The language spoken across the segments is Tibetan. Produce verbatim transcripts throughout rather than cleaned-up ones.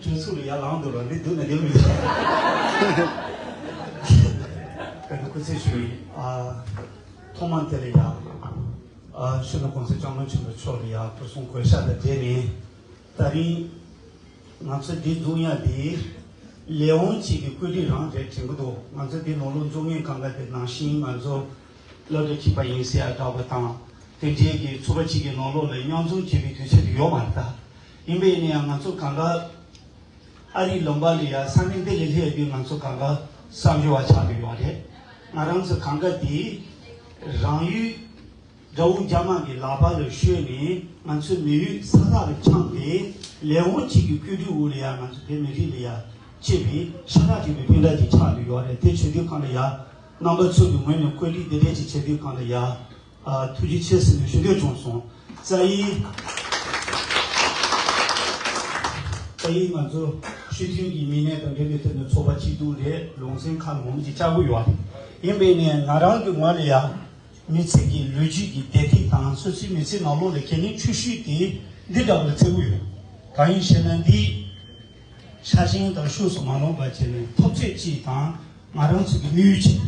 སྤྱི་ཚོགས་ལ་ཡར་ལངས་འདུག་ར། འདི་འདུག་ན་འདི་མི་འདུག་ད་ནི་སྐུ་ཚེ་ཞུ་ཡིན། ཨ། ཐོག་མ་དེ་ལ་ཡ། ཨ། སྤྱི་ནོར་༸གོང་ས་༸སྐྱབས་མགོན་ཆེན་པོ་མཆོག་ལ་ཡ་ཕུལ་བྱུང་གུས་ཞབས་དང་འབྲེལ་ནས། ད་རིང་ང་ཚོ་འདི་འཛོམས་ཡ་འདི་ལས་དབང་གཅིག་གི་བཀོད་སྒྲིག་རང་རེད་དྲན་གི་འདུག་ང་ཚོ་འདི་ནང་ལོགས་འཛོམས་མཁན་གང་ག་དེ་ནང་བཞིན་ང་ཚོ་སློབ་གྲྭ་གཅིག་པ་ཡིན་ཟེར་ཡ་འདྲ་བ་དང་། དེ་འདྲའི་གི་ཚོགས་པ་གཅིག་གི་ནང་ལོགས་ལ་མཉམ་འཛོམས་བྱེད་པའི་དུས་ཚོད་དེ་ཡོད་མ་རེད་ད། ཡིན་པས་ཡིན་ན་ཡང་ང་ཚོ་གང་ག་ཨ་རིའི་ལུང་པ་ལ་ཡ་ས་གནས་འདི་ལ་སླེབས་པའི་ང་ཚོ་གང་ག་གསར་འབྱོར་བ་ཆགས་ཀྱི་ཡོད་རེད། ང་རང་ཚོ་གང་ག་དེ་རང་ཡུལ། དགྲ་བོ་རྒྱ་དམར་གྱི་ལག་པ་ལ་ཤོར་ནས་ང་ཚོའི་མི་ཡུལ་ས་ཐག་ལ་འཁྱམས་ཏེ། ལས་དབང་གཅིག་གི་བཀོད་སྒྲིག་འོག་ལ་ཡ་ང་ཚོ་བོད་མི་རིགས་ལ་ཡ་གཅེས་པའི་ཤ་ཁྲག་གཅིག་པའི་སྤུན་ཟླ་ཅིག་ཆགས་བསྡད་ཡོད་རེད། དེ་བྱེད་དུས་གང་ལ་ཡ་རྣམ་པ་ཚོ་གི་ངོས་ནས་བཀོད་སྒྲིག་འདི་འདྲས་ཅིག་བྱེད་དུས་གང་ལ་ཡ། ཨ། ཐུགས་རྗེ་ཆེ་ཟེར་ནས་ཞུ་འདོད་བྱུང་སོང་། རྩ་ཡིན། རྩ་ཡིན། ང་ཚོ་སྤྱི་མཐུན་གྱི་མི་སྣ་དང་འབྲེལ་བའི་ཐོག་ནས་ཚོགས་པ་གཅིག་སྡུད་རེད། ལུང་ཚན་ཁག་མང་པོ་ཅིག་བཅར་གྱི་ཡོད་རེད། ཡིན་པས་ནས་ང་རང་གི་ངོས་ལ་ཡ། མི་ཚེ་གི་ལོ་རྒྱུས་ཀྱི་བདེ་ཐིག་དང་སོ་སོའི་མི་ཚེ་ནང་ལོགས་ལ་གལ་གནད་ཆེ་ཤོས་དེ་འདི་འདྲ་བ་ལ་བརྩི་གི་ཡོད། གང་ཡིན་ཞེ་ན། འདི་ཤ་ཞེན་དང་ཕྱོགས་སུ་མ་ལྷུང་བ་བྱས་ནས་འཐབ་རྩོད་ཅིག་དང་ང་རང་ཚོ་གི་དམིགས་ཡུལ་ཅིག་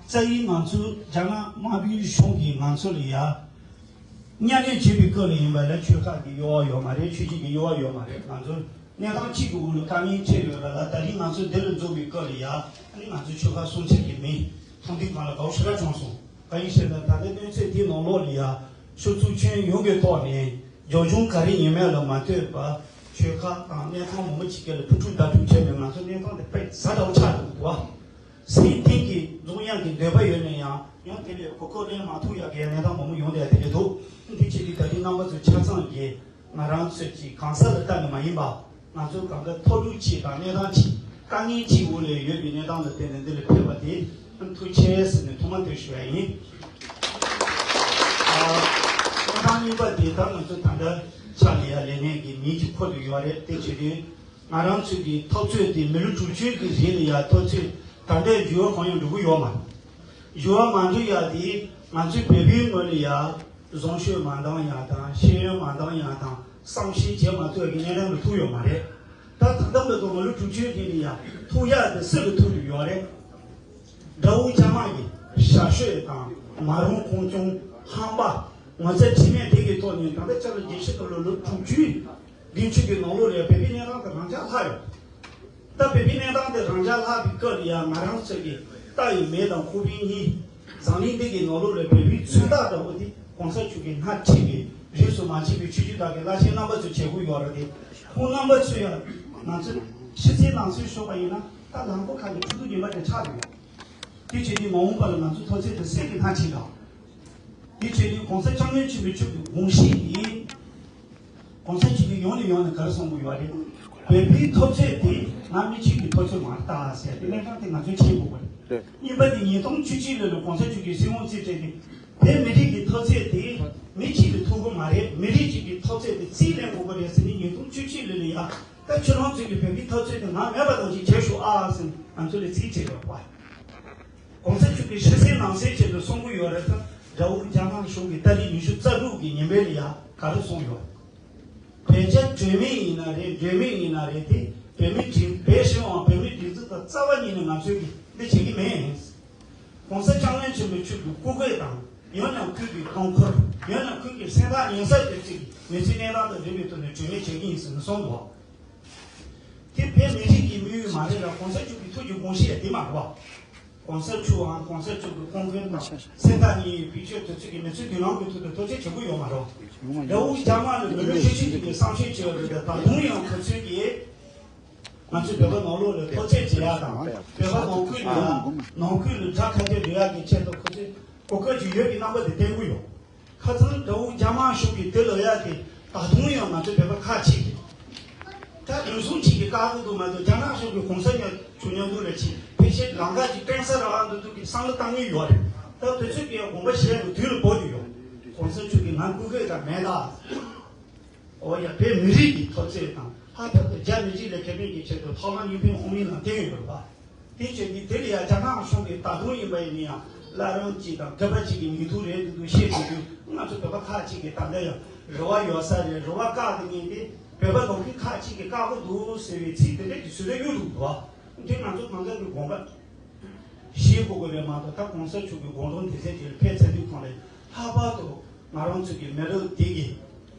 རྩ་ཡིན། ང་ཚོ་རྒྱ་ནག་དམར་པོའི་གཞུང་གིས་ང་ཚོ་ལ་ཡ། མཉམ་ལས་བྱེད་པའི་སྐབས་ལ་ཡིན་པ་ལ་ཆོལ་ཁ་གི་དབྱེ་བ་ཡོད་མ་རེད། ཆོས་བརྒྱུད་ཀྱི་དབྱེ་བ་ཡོད་མ་རེད། ང་ཚོ་གནས་སྟངས་གཅིག་གི་འོག་ལ་དཀའ་ངལ་འཕྲད་ཡོད་པ་ལ། ད་རིང་ང་ཚོ་འདི་ལ་འཛོམས་པའི་སྐབས་ལ་ཡ། ཨ་ནི་ང་ཚོ་ཆོལ་ཁ་སུ་གཅིག་གི་མི་མཐོང་དུས་གང་ལ་དགའ་བོ་ཞེ་དྲག་བྱུང་སོང་། གང་ཡིན་ཞེ་ན། ད་ལྟའི་གནས་ཚུལ་འདིའི་ནང་ལོགས་ལ་ཡ་ཆོས་ཚོགས་ཁྱོན་ཡོངས་ཀྱི་ཐོག་ནས་རྒྱབ་ལྗོངས་ག་རེ་ཡིན་མིན་ལ་མ་ལྟོས་པར་ཆོལ་ཁ་དང་གནས་སྟངས་མང་པོ་ཅིག་སྒེར་ལ་ཕུ་དཀྲུག་བརྡབ་དཀྲུག་བྱས་ནས་ང་ཚོ་གནས་སྟངས་དེ་དཔེ་ཟ་འདྲ་བོ་ཆགས་འདུག་འདུག་བ། སེམས་གཏིང་གི་འཛོམས་ཡག་གི་འདོད་པ་ཡོད་ན་ཡང་། ཡང་དེ་ལས་གོ་སྐབས་ལེན་མ་ཐུབ་ཡག་གི་གནས་སྟངས་མང་པོ་ཡོང་བསྡད་དེ་འདྲ་འདུག་འདི་བྱེད་དུས་ད་རིང་རྣམ་པ་ཚོ་ཆ་ཚང་གིས་ང་རང་ཚོས་ཀྱི་གང་ཟག་ལ་ལྟ་ནས་མ་ཡིན་པ། ང་ཚོ་གང་ག་མཐོ་རིས་གཅིག་དང་གནས་སྟངས་གཅིག་དཀའ་ངལ་གཅིག་འོག་ལ་ཡོད་པའི་གནས་སྟངས་ལ་བརྟེན་ནས་འདི་ལ་ཕེབས་པ་དེ་ཐུགས་རྗེ་ཆེ་ཟེར་ནས་ཐོག་མ་དེ་ཞུ་ཡ་ཡིན། ཨ། གནས་སྟངས་གཉིས་པ་དེ་ད་ང་ཚོ་ད་ལྟ་ཕྱག་ལ་ཡ་ལས་གནས་ཀྱི་མིང་ཅིག་འཁོད་དུ་ཡོད་རེད། དེ་བྱེད་དུས། ང་རང་ཚོའི་གི་འཐབ་རྩོད་དེ་མི་ལོ་དྲུག་ཅུའི་གི་རིང་ལ་ཡ་འཐབ་རྩོད་ད་ལྟའི་འགྱུར་བ་གང་ཡང་འགྲོ་གི་ཡོད་མ་རེད། འགྱུར་བ་མ་འགྲོ་ཡ་དེ་ང་ཚོའི་བོད་པའི་ངོས་ལ་ཡ་བཟང་སྤྱོད་མ་འདང་ཡ་དང་ཤེས་ཡོན་མ་འདང་ཡ་དང་བསམ་ཤེས་བྱེད་མ་ཐུབ་ཡ་གི་གནས་སྟངས་ལ་ཐུག་ཡོད་མ་རེད། ད་ད་ལྟ་མི་ཐོག་མི་ལོ་དྲུག་ཅུའི་རིང་ལ་ཡ་ཐུག་ཡ་དེ་སུ་ལ་ཐུག་ཡོད་རེད། དགྲ་བོ་རྒྱ་དམར་གྱི་ཞབས་ཞུ་དང་མ་རུངས་ཁུངས་སྐྱེལ་ཧམ་པ་ངོ་ཚ་ཁྲེལ་མེད་དེ་གི་ཐོག་ནས་ད་ལྟ་ཆ་ལ་རྒྱལ་སྤྱི་ཐོག་ལ་ལོ་དྲུག་ཅུའི་འདི་ཚོའི་གི་ནང་ལོགས་ལ་བོད་པའི་གནས་སྟངས་དེ་རང་འཇགས་ལྷག་ཡོད། ད་བོད་པའི་གནས་སྟངས་དེ་རང་འཇགས་ལྷག་པའི་སྐབས་ལ་ཡང་ང་རང་ཚོ་གི་རྟ་ཡི་མེ་དང་ཁོག་པའི་སྙིང་། འཛམ་གླིང་འདི་གི་ནང་ལོགས་ལ་བོད་པའི་མཚོན་རྟགས་འདྲ་བོ་དེ་གོང་ས་མཆོག་གིས་སྔར་ཁྲིད་པའི་རིས་སུ་མ་ཆད་པའི་ཆོས་བརྒྱུད་དག་གི་བླ་ཆེན་རྣམ་པ་ཚོས་བྱེད་དགོས་ཡོད་རེད་དེ། ཁོང་རྣམ་པ་ཚོས་ཡང་ང་ཚོ་ཕྱི་གསལ་ནང་གསལ་ཞུས་པ་ཡིན་ན་ད་ལམ་ཁ་ཁག་གི་ཕྲུ་གུ་ཉི་མ་དེ་ཆགས་ཡོད། དེ་བྱས་ཏེ་མ་འོངས་པ་ལ་ང་ཚོ་མཐོ་ཚད་དེ་གསེར་གྱི་ཐང་ཆད་འདྲ། དེ་བྱས་ཏེ་གོང་ས་སྐྱབས་མགོན་ཆེན་པོ་མཆོག་གི་དགོངས་གཞི་ཡིན། གོང་ས་མཆོག་གིས་ཡང་ནས་ཡང་ནས་ག་རེ་གསུང་གི་ཡོད་རེད། བོད་པའི་འཐབ་རྩོད་དེ་ང་མི་གཅིག་གི་འཐབ་རྩོད་མ་རེད་ད་ཟེར་དེ་གནས་སྟངས་དེ་ང་ཚོས་མཁྱེན་དགོས་པ་རེད། གཉིས་པ་དེ་ཉིས་སྟོང་བཅུ་གཅིག་ལོ་ལ་གོང་ས་མཆོག་གིས་སྲིད་དབང་རྩིས་སྤྲད་དེ་བོད་མི་རིགས་ཀྱི་འཐབ་རྩོད་དེ་མི་གཅིག་ལ་ཐུག་གི་མ་རེད། མི་རིགས་གཅིག་གི་འཐབ་རྩོད་དེ་རྩིས་ལེན་དགོས་ཀྱི་རེད་ཟེར་ནས་ཉིས་སྟོང་བཅུ་གཅིག་ལོ་ལ་ཡ་ད་ཁྱོད་རང་ཚོས་ཀྱི་བོད་མིའི་འཐབ་རྩོད་དེ་ང་མེད་པ་ནང་བཞིན་བྱེད་ཤོག་ཨ་ཟེར་ནས་ང་ཚོ་ལ་རྩིས་སྤྲད་ཡོད་པ། གོང་ས་མཆོག་གིས་ཕྱི་གསལ་ནང་གསལ་བྱས་ཏེ་གསུང་གི་ཡོད་རེད་ད། དགྲ་བོ་རྒྱ་ནག་གཞུང་གིས་ཏ་རིག་ཉི་ཤུ་རྩ་དྲུག་གི་ཉིན་མོ་ལ་ཡ་ག་རེ་གསུངས་ཡོད། བོད་རྒྱ་གྲོས་མོལ་ཡིན་ན་རེད། གྲོས་མོལ་ཡིན་ན་རེད་དེ་བོད་མི་སྒྲིག་བོད་གཞུང་དང་བོད་མི་སྒྲིག་འཛུགས་དང་རྩ་བ་ཉིད་ནས་ང་ཚོས་ཀྱི་འདི་བྱེད་ཀྱི་མེད། གོང་ས་སྐྱབས་མགོན་ཆེན་པོ་མཆོག་གི་སྐུ་སྒེར་དང་ཡང་ན་ཁོང་གི་རླངས་འཁོར་ཡང་ན་ཁོང་གི་སེམས་ཐག་ཉེ་ས་དེ་ཚོ་གི་མི་ཚེ་གནས་སྟངས་དང་འབྲེལ་བའི་ཐོག་ནས་གྲོས་མོལ་བྱེད་ཀྱི་ཡིན་ཟེར་ནས་གསུངས་འདུག་དེ་བོད་མི་རིགས་ཀྱི་དམིགས་ཡུལ་མ་རེད་ལ་གོང་ས་མཆོག་གི་ཐུགས་ཀྱི་དགོངས་གཞི་ཡང་དེ་མ་རེད་བ། གོང་ས་མཆོག་འམ་གོང་ས་མཆོག་གི་སྐུ་མགྲོན་དང་སེམས་ཐག་ཉེ་བའི་དཔེ་ཆོས་དེ་ཚོ་གི་མི་ཚེ་མདུན་ལམ་གྱི་ཐོག་ཏུ་ཐུགས་རྗེ་ཆེ་པོ་ཡོད་མ་རེད། དགྲ་བོ་རྒྱ་དམར་ལ་མི་ལོ་ཤས་ཤིག་གི་བསམ་ཤེས་བྱས་ཡོད་རེད། ད་དུང་ཡང་ཁོ་ཚོས་ཀྱིས་ང་ཚོ་བོད་པ་ནང་ལོགས་ལ་ཐོ་ཚད་བྱེད་ཡ་དང་བོད་པ་ནང་ཁུལ་ལ་ཡ་ནང་ཁུལ་ལ་དགྲ་ཁ་གཏད་འཇོག་ཡ་གི་ཆེད་དུ་ཁོ་ཚོས་གོ་སྐབས་ཅིག་ཡོད་པའི་རྣམ་པ་དེ་བསྟན་གྱི་ཡོད། ཁ་སང་དགྲ་བོ་རྒྱ་དམར་གཞུང་གིས་དེ་ལབ་ཡ་དེ་ད་དུང་ཡང་ང་ཚོ་བོད་པ་ཁག་ཅིག་གིས་ད་རེ་ཟུང་ཅིག་གིས་བཀག་གི་འདུག་མ་གཏོགས་རྒྱ་ནག་གཞུང་གིས་གོང་ས་མཆོག་མཉམ་དུ་ལ་ཕྱིན་ཕལ་ཆེར་ལམ་ཁ་ཅིག་བསྟན་ས་རག་འདུག་འདུག་གི་བསམ་བློ་བཏང་གི་ཡོད་རེད། ད་དེ་ཚོས་ཀྱི་དགོངས་པ་བཞེས་དགོས་དུས་ལ་བབ་ཀྱི་ཡོད། གོང་ས་མཆོག་གིས་ང་སྐུ་སྒེར་ག་མེད་ད། འོ་ཡ་བོད་མི་རིགས་ཀྱི་འཐབ་རྩོད་དང་ལྷག་པར་དུ་རྒྱ་མི་རིགས་ལ་ཁེ་ཕན་གྱི་ཆེད་དུ་ཐོག་མར་གཉིས་ཕན་དབུ་མའི་ལམ་བསྟན་ཡོད་རེད་པ། དེ་བྱས་ཏེ་དེ་ལ་ཡང་རྒྱ་ནག་གཞུང་གིས་ད་དུང་ཡིན་པ་ཡིན་ན་ཡང་བླ་རུང་གཅིག་དང་སྐད་པ་གཅིག་གི་མི་ཐུག་རེད་འདུག་འདུག་བཤད་བྱེད་དུས་ང་ཚོ་བོད་པ་ཁག་ཅིག་གིས་ད་ལྟ་ཡང་ རེ་བ་ཡོད་ས་རེད། རེ་བ་བཀག་དེ་ངས་དེ་བོད་པ་ནང་ཁུལ་ཁག་ཅིག་གིས་བཀག་གི་འདུག་ཟེར་བའི་ཚིག་དེ་འདྲ་གི་བཟོ་འདྲ་གཡུག་འདུག་འདུག་བ། འདི་ང་ཚོ་གང་ག་གི་དགོངས་པ་ཞེས་གོ་གི་རེད་མ་གཏོགས། ད་གོང་ས་མཆོག་གི་དགོངས་དོན་དེ་ཚད་དེ་ལ་ཕེབས་ཚར་དུས་གང་ལས་ལྷག་པར་དུ་ང་རང་ཚོ་གི་མི་རབས་འདི་གི་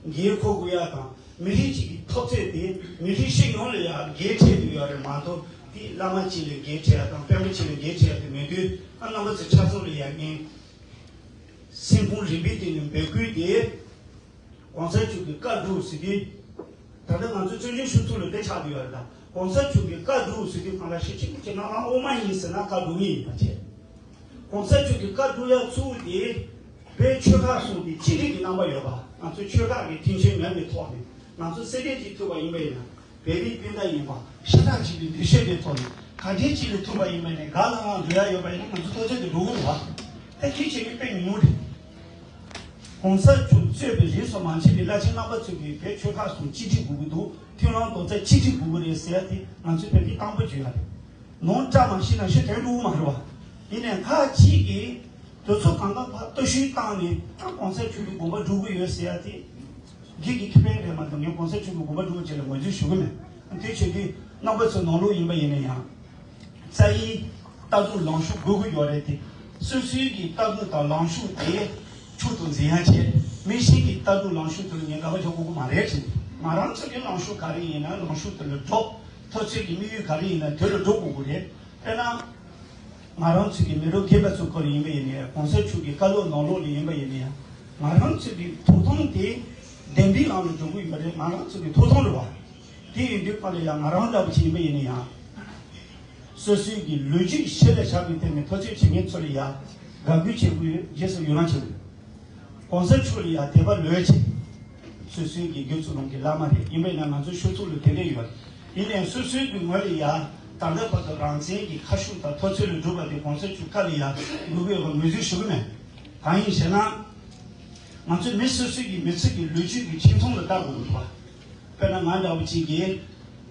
འགན་འཁུར་དགོས་ཡ་དང་། མི་རིགས་གཅིག་གི་འཐབ་རྩོད་དེ་མི་རིགས་སྤྱི་ཡོངས་ལ་ཡ་འགན་འཁྲི་དེ་ཡོད་རེད་མ་གཏོགས། དེ་བླ་མ་གཅིག་ལ་འགན་འཁྲི་ཡ་དང་། དཔོན་པོ་གཅིག་ལ་འགན་འཁྲི་ཡ་དེ་མེད་དུས། ཨ། རྣམ་པ་ཚོ་ཆ་ཚང་ལ་ཡ་ངས་སེམས་ཁོང་རིམ་པས་བརྟེན་ནས་འབོད་སྐུལ་དེ། གོང་ས་མཆོག་གི་བཀའ་སྒྲུབ་ཟེར་དུས། ད་ལྟ་ང་ཚོ་བཙན་བྱོལ་སྤྱི་ཚོགས་ལ་དེ་ཆགས་བསྡད་ཡོད་རེད། ད་གོང་ས་མཆོག་གི་བཀའ་སྒྲུབ་ཟེར་དུས་གང་ལ་ཤེས་ཆེན་པོ་ཆེ་ནང་ལ་དབུ་མ་ཡིན་ཟེར་ན་བཀའ་སྒྲུབ་ངེས་ཡིན་པ་བྱས། གོང་ས་མཆོག་གི་བཀའ་སྒྲུབ་ཡ་གཙོ་བོ་དེ་བོད་ཆོལ་ཁ་གསུམ་དེ་གཅིག་སྒྲིལ་གྱི་རྣམ་པ་ཡོད་པ། ང་ཚོ་ཆོལ་ཁ་གི་མཐུན་རྐྱེན་མེད་པའི་ཐོག་ནས་ང་ཚོ་སེར་སྐྱ་གཅིག་ཐུབ་པ་ཡིན་པ་ཡིན་ན། བོད་རིགས་སྤུན་ཟླ་ཡིན་པ། ཤ་ཁྲག་གཅིག་པའི་འདུ་ཤེས་དེ་ཐོག་ནས་ག་འདྲའི་གཅིག་ལ་ཐུག་པ་ཡིན་པ་ནས་ག་ལ་ལའང་འགྲོ་ཡ་ཡོད་པ་ཡིན་ན། ང་ཚོ་ཐོག་ཚད་དུ་འགྲོ་གི་རེད་བ། ད་ཁྱེད་བྱེད་མཁན་དཔེ་ཉུང་ཉུང་རེད། གོང་ས་མཆོག་གཙོས་པའི་རིས་སུ་མ་ཆད་པའི་བླ་ཆེན་རྣམ་པ་ཚོས་ཀྱིས་བོད་ཆོལ་ཁ་གསུམ་གཅིག་སྒྲིལ་དགོས་ཀྱི་འདུག། མཐུན་ལམ་རྡོག་རྩ་གཅིག་སྒྲིལ་དགོས་ཀྱི་རེད་ཟེར་ཡ་དེ་ང་ཚོས་བོད་མི་དང་པོ་བརྗོད་ཡ་རེད། ནོར་བཀྲ་མ་ཤིས་ན་ཤི་དོན་འགྲུབ་མ་རེད་བ། ཡིན་ནའི་ཁག་ཅིག་གིས་དེ་ཚོ་གང་ག་ཕར་སྟོབས་ཤུགས་བཏང་ནས། ད་གོང་ས་མཆོག་གི་དགོངས་པ་སྒྲུབ་ཀྱི་ཡོད་ཟེར་ཡ་དེ། སྒེར་གྱི་ཁེ་ཕན་རེད་མ་གཏོགས། ངས་གོང་ས་མཆོག་གི་དགོངས་པ་སྒྲུབ་པ་བྱས་ལ་ངོས་འཛིན་ཞུ་གི་མེད། དེ་བྱེད་དུས་རྣམ་པ་ཚོ་ནང་ལོགས་ཡིན་པ་ཡིན་ན་ཡང་། རྩ་བའི་ལྟ་གྲུབ་ལངས་ཕྱོགས་དགོས་ཀྱི་ཡོད་རེད་དེ། སོ་སོའི་གི་ལྟ་གྲུབ་དང་ལངས་ཕྱོགས་དེ་མཆོག་ཏུ་འཛིན་ཡ་བྱས། མི་གཞན་གྱི་ལྟ་གྲུབ་ལངས་ཕྱོགས་དེ་ལ་ངས་དགག་པ་རྒྱག་དགོས་ཀྱི་མ་རེད་ཟེར། ང་རང་ཚོ་གི་ལངས་ཕྱོགས་ག་རེ་ཡིན་ན་ལངས་ཕྱོགས་དེ་ལ་འགྲོ། འཐབ་རྩོད་ཀྱི་དམིགས་ཡུལ་ག་རེ་ཡིན་ན་དེ་ལ་འགྲོ་དགོས་ཀྱི་རེད། དཔེར་ན། ང་རང་ཚོ་གི་མི་རབས་རྒན་པ་ཚོའི་སྐོར་ཡིན་པ་ཡིན་ན་ཡང་། གོང་ས་མཆོག་གི་བཀའ་སློབ་ནང་ལོགས་ལ་ཡིན་པ་ཡིན་ན་ཡང་། ང་རང་ཚོ་གི་ཐོབ་ཐང་དེ་བདེན་པའི་ལམ་ལ་འགྲོ་གི་ཡོད་རེད། ང་རང་ཚོ་གི་ཐོབ་ཐང་རེད་བ། དེ་ཡིན་དུས་སྐབས་ལ་ཡང་ང་རང་འདྲ་བོ་ཅིག་ཡིན་པ་ཡིན་ན་ཡང་། སོ་སོའི་གི་ལོ་རྒྱུས་ཤེས་ལ་བཞག་པའི་སྟེང་ནས་འཐབ་རྩོད་བྱེད་མཁན་ཚོ་ལ་ཡང་དགའ་གུས་བྱེད་དགོས་ཡོད། རྗེས་སུ་ཡི་རང་བྱེད་དགོས་ཡོད། གོང་ས་མཆོག་ལ་ཡང་དད་པ་ལོས་བྱེད། སོ་སོའི་གི་རྒྱུད་ཚོ་ནང་གི་བླ་མ་རེད། ཡིན་པས་ན་ང་ཚོ་ཤོད་ཚུལ་ལ་དེ་འདྲ་ཡོད། ཡིན་ནའི་སོ་སོའི་གི་ངོས་ལ་ཡང་ད་ལྟ་བར་དུ་རང་བཙན་གྱི་ཁ་ཕྱོགས་དང་འཐབ་རྩོད་ལ་སྒྲུབ་པ་དེ་གོང་ས་མཆོག་བཀའ་ལ་ཡང་འགལ་གྱི་ཡོད་པ་ངོས་འཛིན་ཞུ་གི་མེད། གང་ཡིན་ཞེ་ན། ང་ཚོས་མི་སོ་སོའི་གི་མི་ཚེ་གི་ལོ་རྒྱུས་ཀྱི་ཆེ་མཐོང་ལ་ལྟ་དགོས་ཀྱི་འདུག་བ། དཔེར་ན་ང་འདྲ་བོ་ཅིག་གིས་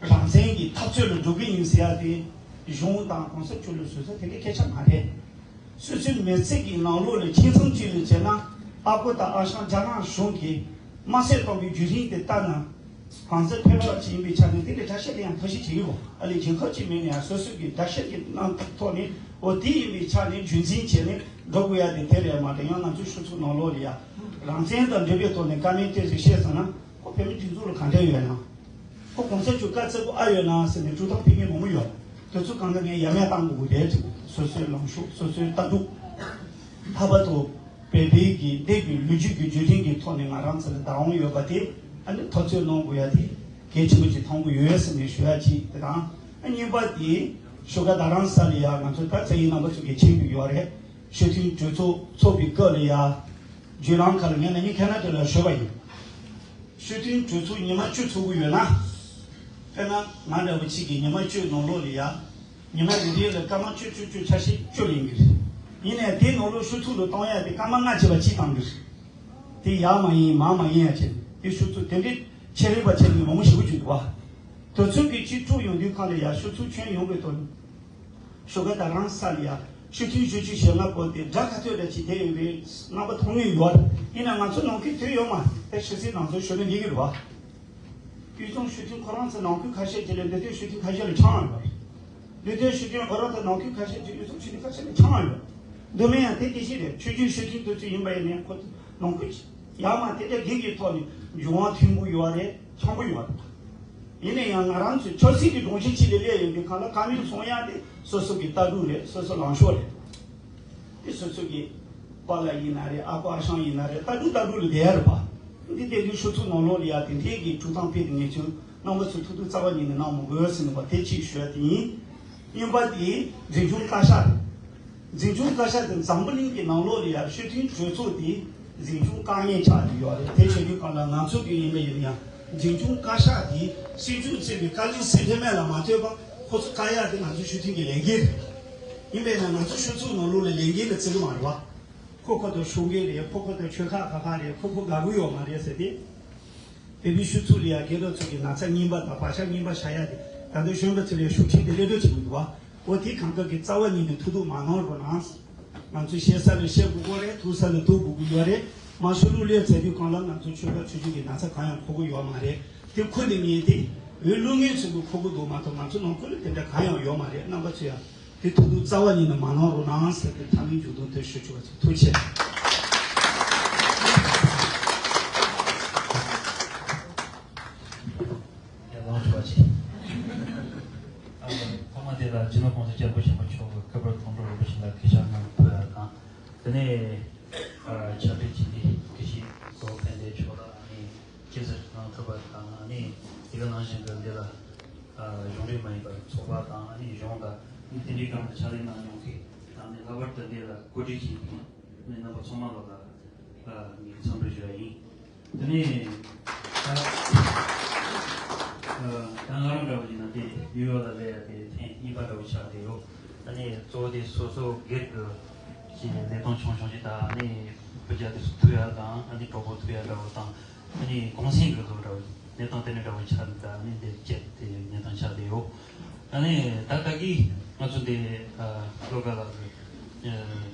རང་བཙན་གྱི་འཐབ་རྩོད་ལ་འགྲོ་གི་ཡིན་ཟེར་ཡ་དེ་གཞུང་དང་གོང་ས་མཆོག་ལ་བཟོད་ས་དེ་འདྲའི་སྐད་ཆ་མ་རེད། སོ་སོའི་མི་ཚེ་གི་ནང་ལོགས་ལ་ཆེ་མཐོང་ཅིག་ལ་བྱས་ན། ཨ་ཁུ་དང་ཨ་ཞང་རྒྱ་ནག་གཞུང་གིས་དམར་གསོད་བཏང་བའི་བརྒྱུད་རིམ་དེ་ལྟ་ན། གང་ཟག་ཕལ་པ་ཅིག་ཡིན་པའི་ཆ་ནས་དེ་འདྲའི་དགྲ་ཤ་དེ་ཡང་ཐབས་ཤེས་བྱེད་ཀྱི་ཡོད། ཨ་ལས་རྒྱལ་ཁབ་ཅིག་མིན་ན་ཡང་སོ་སོ་གི་དགྲ་ཤ་གི་རྣམ་ཐོག་ནས། འོ་དེ་ཡིན་པའི་ཆ་ནས་རྒྱུན་འཛིན་བྱས་ནས་འགྲོ་དགོས་ཡ་དེ་དེ་རེད་མ་གཏོགས། ཡང་ང་ཚོའི་ཤོད་ཚུལ་ནང་ལོགས་ལ་ཡ་རང་བཙན་དང་འབྲེལ་བའི་ཐོག་ནས་བཀའ་མོལ་ཏོག་ཙམ་བཤད་སོང་ན། ཁོ་བོད་མི་སྒྲིག་འཛུགས་ལ་གང་འདྲ་ཡོད་ན། ཁོ་གོང་ས་མཆོག་བཀའ་བརྩི་དགོས་ཨ་ཡོད་ན་ཟེར་ནས་གྲུབ་སྟངས་ཕེབས་མཁན་མང་པོ་ཡོད། དེ་ཚོ་གང་ག་ངས་ཡ་མེད་བཏང་དགོས་ཀྱི་རེད་ཅེས། སོ་སོའི་ལངས་ཕྱོགས། སོ་སོའི་ལྟ་གྲུབ། ལྷག་པར་དུ་བོད་པའི་གི་འདས་པའི་ལོ་རྒྱུས་ཀྱི་བརྒྱུད་རིམ་གྱི་ཐོག་ནས་ང་རང་ཚོ་ལ་བདག་དབང་ཡོད་པ་དེ། ཨ་ནི་འཐབ་རྩོད་གནང་དགོས་ཡ་དེ་གལ་ཆེན་པོ་ཅིག་མཐོང་གི་ཡོད་ཟེར་ནས་ཞུ་ཡ་གཅིག་དེ་དང་། ཨ་གཉིས་པ་དེ་བཞུགས་སྒར་རྡ་རམ་ས་ལ་ཡ་ང་ཚོ་ད་བཙན་ཡིན་རྣམ་པ་ཚོ་གིས་མཁྱེན་གྱི་ཡོད་རེད། སྤྱི་མཐུན་གྲོས་ཚོགས་ཚོགས་པའི་སྐབས་ལ་ཡ། བརྒྱུད་ལམ་ཁག་ལ་ངས་ན་ནིང་ཁེ་ན་ཌ་ལ་ཞུས་པ་ཡིན། སྤྱི་མཐུན་གྲོས་ཚོགས་ཉི་མ་བཅུ་ཚོགས་ཀྱི་ཡོད་ན། དཔེར་ན་ང་འདྲ་བོ་གཅིག་གིས་ཉི་མ་བཅུའི་ནང་ལོགས་ལ་ཡ། ཉི་མ་རེ་རེ་ལ་སྐར་མ་བཅུ་བཅུ་བཅུ་ཆ་ཤས་བཅུ་ལེན་གྱི་རེད། ཡིན་ནའི་དེའི་ནང་ལོགས་ཤོད་ཚུལ་ལ་གཏོང་ཡ་དེ་སྐར་མ་ལྔ་བྱས་པ་གཅིག་བཏང་གི་རེད། དེ་ཡག་མ་ཡིན་མང་མ་ཡིན་ཡ་བྱས། དེ་ཤོད་ཚུལ་དེ་འདྲའི་ཆེ་རིག་པ་ཆེ་རིག་མང་པོ་ཞིག་བརྗོད་འདུག་བ། དེ་ཚོ་གི་གཅིག་དཀྲུག་ཡོང་དུས་གང་ལ་ཡ་ཤོད་ཚུལ་ཁྱོན་ཡོངས་ཀྱི་ཐོག་ནས། བཞུགས་སྒར་རྡ་རམ་ས་ལ་ཡ་སྤྱི་མཐུན་གཞི་བཅུ་ཞེ་ལྔ་པོ་དེ་དགྲ་ག་ཚོད་འདྲ་ཅིག་བསྡད་ཡོད་པའི་རྣམ་པ་མཐོང་མྱོང་ཡོད། ཡིན་ན་ང་ཚོ་ནང་ཁུལ་དེ་ཡོད་མ་རེད། ཕྱི་སྲིད་ནང་ཚོ་ཞུ་ན་འགྲིག་གི་རེད་བ། དབུས་གཙང་སྤྱི་མཐུན་ཁོ་རང་ཚོ་ནང་ཁུལ་ཁ་ཤས་ཀྱི་ལས་འདི་དུས་སྤྱི་མཐུན་ཁ་ཤས་ལ་ཆང་ཡོད་པ་རེད། འདི་དུས་སྤྱི་མཐུན་ཁོ་རང་ཚོ་ནང་ཁུལ་ཁ་ཤས་ཀྱི་དབུས་གཙང་སྤྱི་མཐུན་ཁ་ཤས་ལ་ཆང་ཡོད། མདོ་སྨད་ཡང་དེ་དེ་བཞིན་རེད། ཆོས་བརྒྱུད་སྤྱི་མཐུན་དུ་ཚུད་ཡིན་པ་ཡིན་ནའི་ཁོ་ཚོ་ནང་ཁུལ་ཡག་མ་དེ་འདྲ་སྒེར་གྱི་ཐོག་ནས་འབྱུང་བ་མཐུན་པོ་ཡོད་རེད། ཆང་པོ་ཡོད་རེད། ཡིན་ན་ཡང་ང་རང་ཚོའི་ཆབ་སྲིད་ཀྱི་སྒྲོམ་གཞི་གཅིག་ལ་སླེབས་ཡོང་དུས་གང་ལ་གང་མིན་སོང་ཡ་དེ་སོ་སོ་གི་ལྟ་གྲུབ་རེད། སོ་སོ་ལངས་ཕྱོགས་རེད། དེ་སོ་སོ་གི་པཱ་ལགས་ཡིན་ན་རེད། ཨ་ཁུ་ཨ་ཞང་ཡིན་ན་རེད། ལྟ་གྲུབ་ལྟ་གྲུབ་ལ་བསྡད་ཡ་རེད་པ། འདི་དེ་གི་ཤོད་ཚུལ་ནང་ལོགས་ལ་ཡ་དེ་འདྲའི་གི་གྲུབ་སྟངས་ཕེབས་དེ་ངེས་ཚུལ་རྣམ་པ་ཚོས་ཐུགས་ཐུགས་རྩ་བ་ཉིད་ནས་གནང་མི་དགོས་ཟེར་ནས་པ་དེ་གཅིག་ཞུ་ཡ་དེ་ཡིན། གཉིས་པ་དེ་འཛིན་སྐྱོང་བཀའ་ཤག་རེད། འཛིན་སྐྱོང་བཀའ་ཤག་དེ་འཛམ་བུ་གླིང་གི་ནང་ལོགས་ལ་ཡ་སྤྱི་མཐུན་གྲོས་ཚོགས་དེ་འཛིན་སྐྱོང་དཀའ་ངལ་ཆགས་ཀྱི་ཡོད་རེད། དེ་བྱེད་དུས་གང་ལ་ང་ཚོ་གི་ཡིན་པ་ཡིན་ཡང་འཛིན་སྐྱོང་བཀའ་ཤག་དེ་སྲིད་སྐྱོང་གཙོས་པའི་བཀའ་བློན་སྲིད་བློན་མེད་ལ་མ་ལྟོས་པ་ཁོ་ཚོ་བཀག་ཡག་དེ་ང་ཚོ་སྤྱི་མཐུན་གྱི་ལས་འགན་རེད། ཡིན་པས་ན་ང་ཚོ་ཤོད་ཚུལ་ནང་ལོགས་ལ་ལས་འགན་ལ་བརྩི་གི་མ་རེད་བ། ཁོ་ཁོ་དང་ཤོང་གི་རེད། ཁོ་ཁོ་དང་ཆོལ་ཁ་ཁ་ཁ་རེད། ཁོ་ཁོ་དགའ་གི་ཡོད་མ་རེད་ཟེར་ཏེ། དེ་བའི་ཤོད་ཚུལ་ལ་ཡ་སྒེར་རོགས་ཚོ་གི་ན་ཚ་རྙིང་པ་དང་བག་ཆགས་རྙིང་པ་བཞག་ཡ་དེ་ད་དུང་གཞོན་པ་ཚོ་ལ་ཤུགས་ཆེན་དེ་སླེབས་འགྲོ་བྱེད་དགོས་འདུག་བ། འོ་དེ་གང་ག་གི་རྩ་བ་ཉིད་ནས་ཐུགས་སྡུག་མ་གནང་རོགས་གནང་། ང་ཚོས་བཤད་ས་ལ་བཤད་དགོས་ཀྱི་རེད། ཐུག་ས་ལ་ཐུག་དགོས་ཀྱི་ཡོད་རེད། མ་ཤོ་ལུགས་ལས་བཙལ་དུས་གང་ལ་ང་ཚོ་ཆོས་པ་ཆོས་བརྒྱུད་ཀྱི་ན་ཚ་གང་ཡང་ཁུག་གི་ཡོད་མ་རེད། དེ་ཁུག་དེ་ངས་དེ་འོས་བླུག་མཁན་ཚོས་ཁུག་གི་འདུག་མ་གཏོགས་ང་ཚོ་ནང་ཁུལ་ལ་དེ་འདྲ་གང་ཡང་ཡོད་མ་རེད། རྣམ་པ་ཚོ་ཡང་དེ་ཐུགས་སྡུག་རྩ་བ་ཉིད་ནས་མ་གནང་རོགས་གནང་ཟེར་ཏེ་ཐ་མའི་མཇུག་སྡོམ་དེ་ཞུ་ཆོག་པ་ཚོ་ཐུགས་རྗེ་ཆེ། ཡར་ལངས་ཐུབ་པ་བྱེད། ཨ། ཐོག་མ་དེ་ལ་སྤྱི་ནོར་༸གོང་ས་༸སྐྱབས་མགོན་ཆེན་པོ་མཆོག་གི་སྐུ་པར་དོན་གྲུབ་རིན་པོ་ཆེ་ལ་གུས་ཕྱག་སྔ་ཕུལ་ཡ་དང་། དེ་ནས་ཨ་ཕྱག་བྲིས་ཅིག་འདི་དགེ་བཤེས་གོ་ཕན་བདེ་མཆོག་ལ་ཨ་ནི་སྤྱན་ཟུར་གནང་ཐུབ་པ་དང་། ཨ་ནི་དེ་ག་ནང་བཞིན་གྱི་འདི་ལ་ཨ་གཞུང་འབྲེལ་མ་ཡིན་པར་ཚོགས་པ་དང་། ཨ་ནི་གཞུང་དང་ཨ་ནི་དེ་འདྲའི་སྒང་ལ་ཕྱག་ལས་གནང་མྱོང་མཁན་དང་། ཨ་ནི་ལྷག་པར་དུ་འདི་ལ་གོ་སྒྲིག་བྱེད་མཁན་ནི་རྣམ་པ་ཚང་མ་ལོག་ལ་ཨ་ནི་འཚམས་འདྲི་ཞུ་ཡ་ཡིན། དེ་ནས་ད་ཨ་ད་ང་རང་འདྲ་བོ་ཡིན་ན་དེ་ནིའུ་ཡོག་ལ་སླེབས་ཡ་དེ་ཐེངས་གཉིས་པ་འདྲ་བོ་ཆགས་བསྡད་ཡོད། ཨ་ནི་གཙོ་བོ་དེ་སོ་སོ་སྒེར་གྱི་ཅིག་ལས་དོན་ཆུང་ཆུང་ཅིག་དང་། ཨ་ནི་སྤུ་རྒྱག་དེ་ཚོ་ཐུག་ཡ་དང་། ཨ་ནི་གྲོགས་པོ་ཐུག་ཡ་འདྲ་བོ་དང་། ཨ་ནི་གུང་སེང་གི་ལོ་འདྲ་བོ་གནས་སྟངས་དེ་འདྲ་འདྲ་བོ་ཆགས་འདུག་ད་ཨ་ནི་འདིར་བསྐྱལ་ཏེ་གནས་སྟངས་ཆགས་བསྡད་ཡོད། ཨ་ནི་ད་ལྟ་གི་ང་ཚོ་འདི་ཨ་བློ་དགའ་ལགས་ཀྱི་ཨ་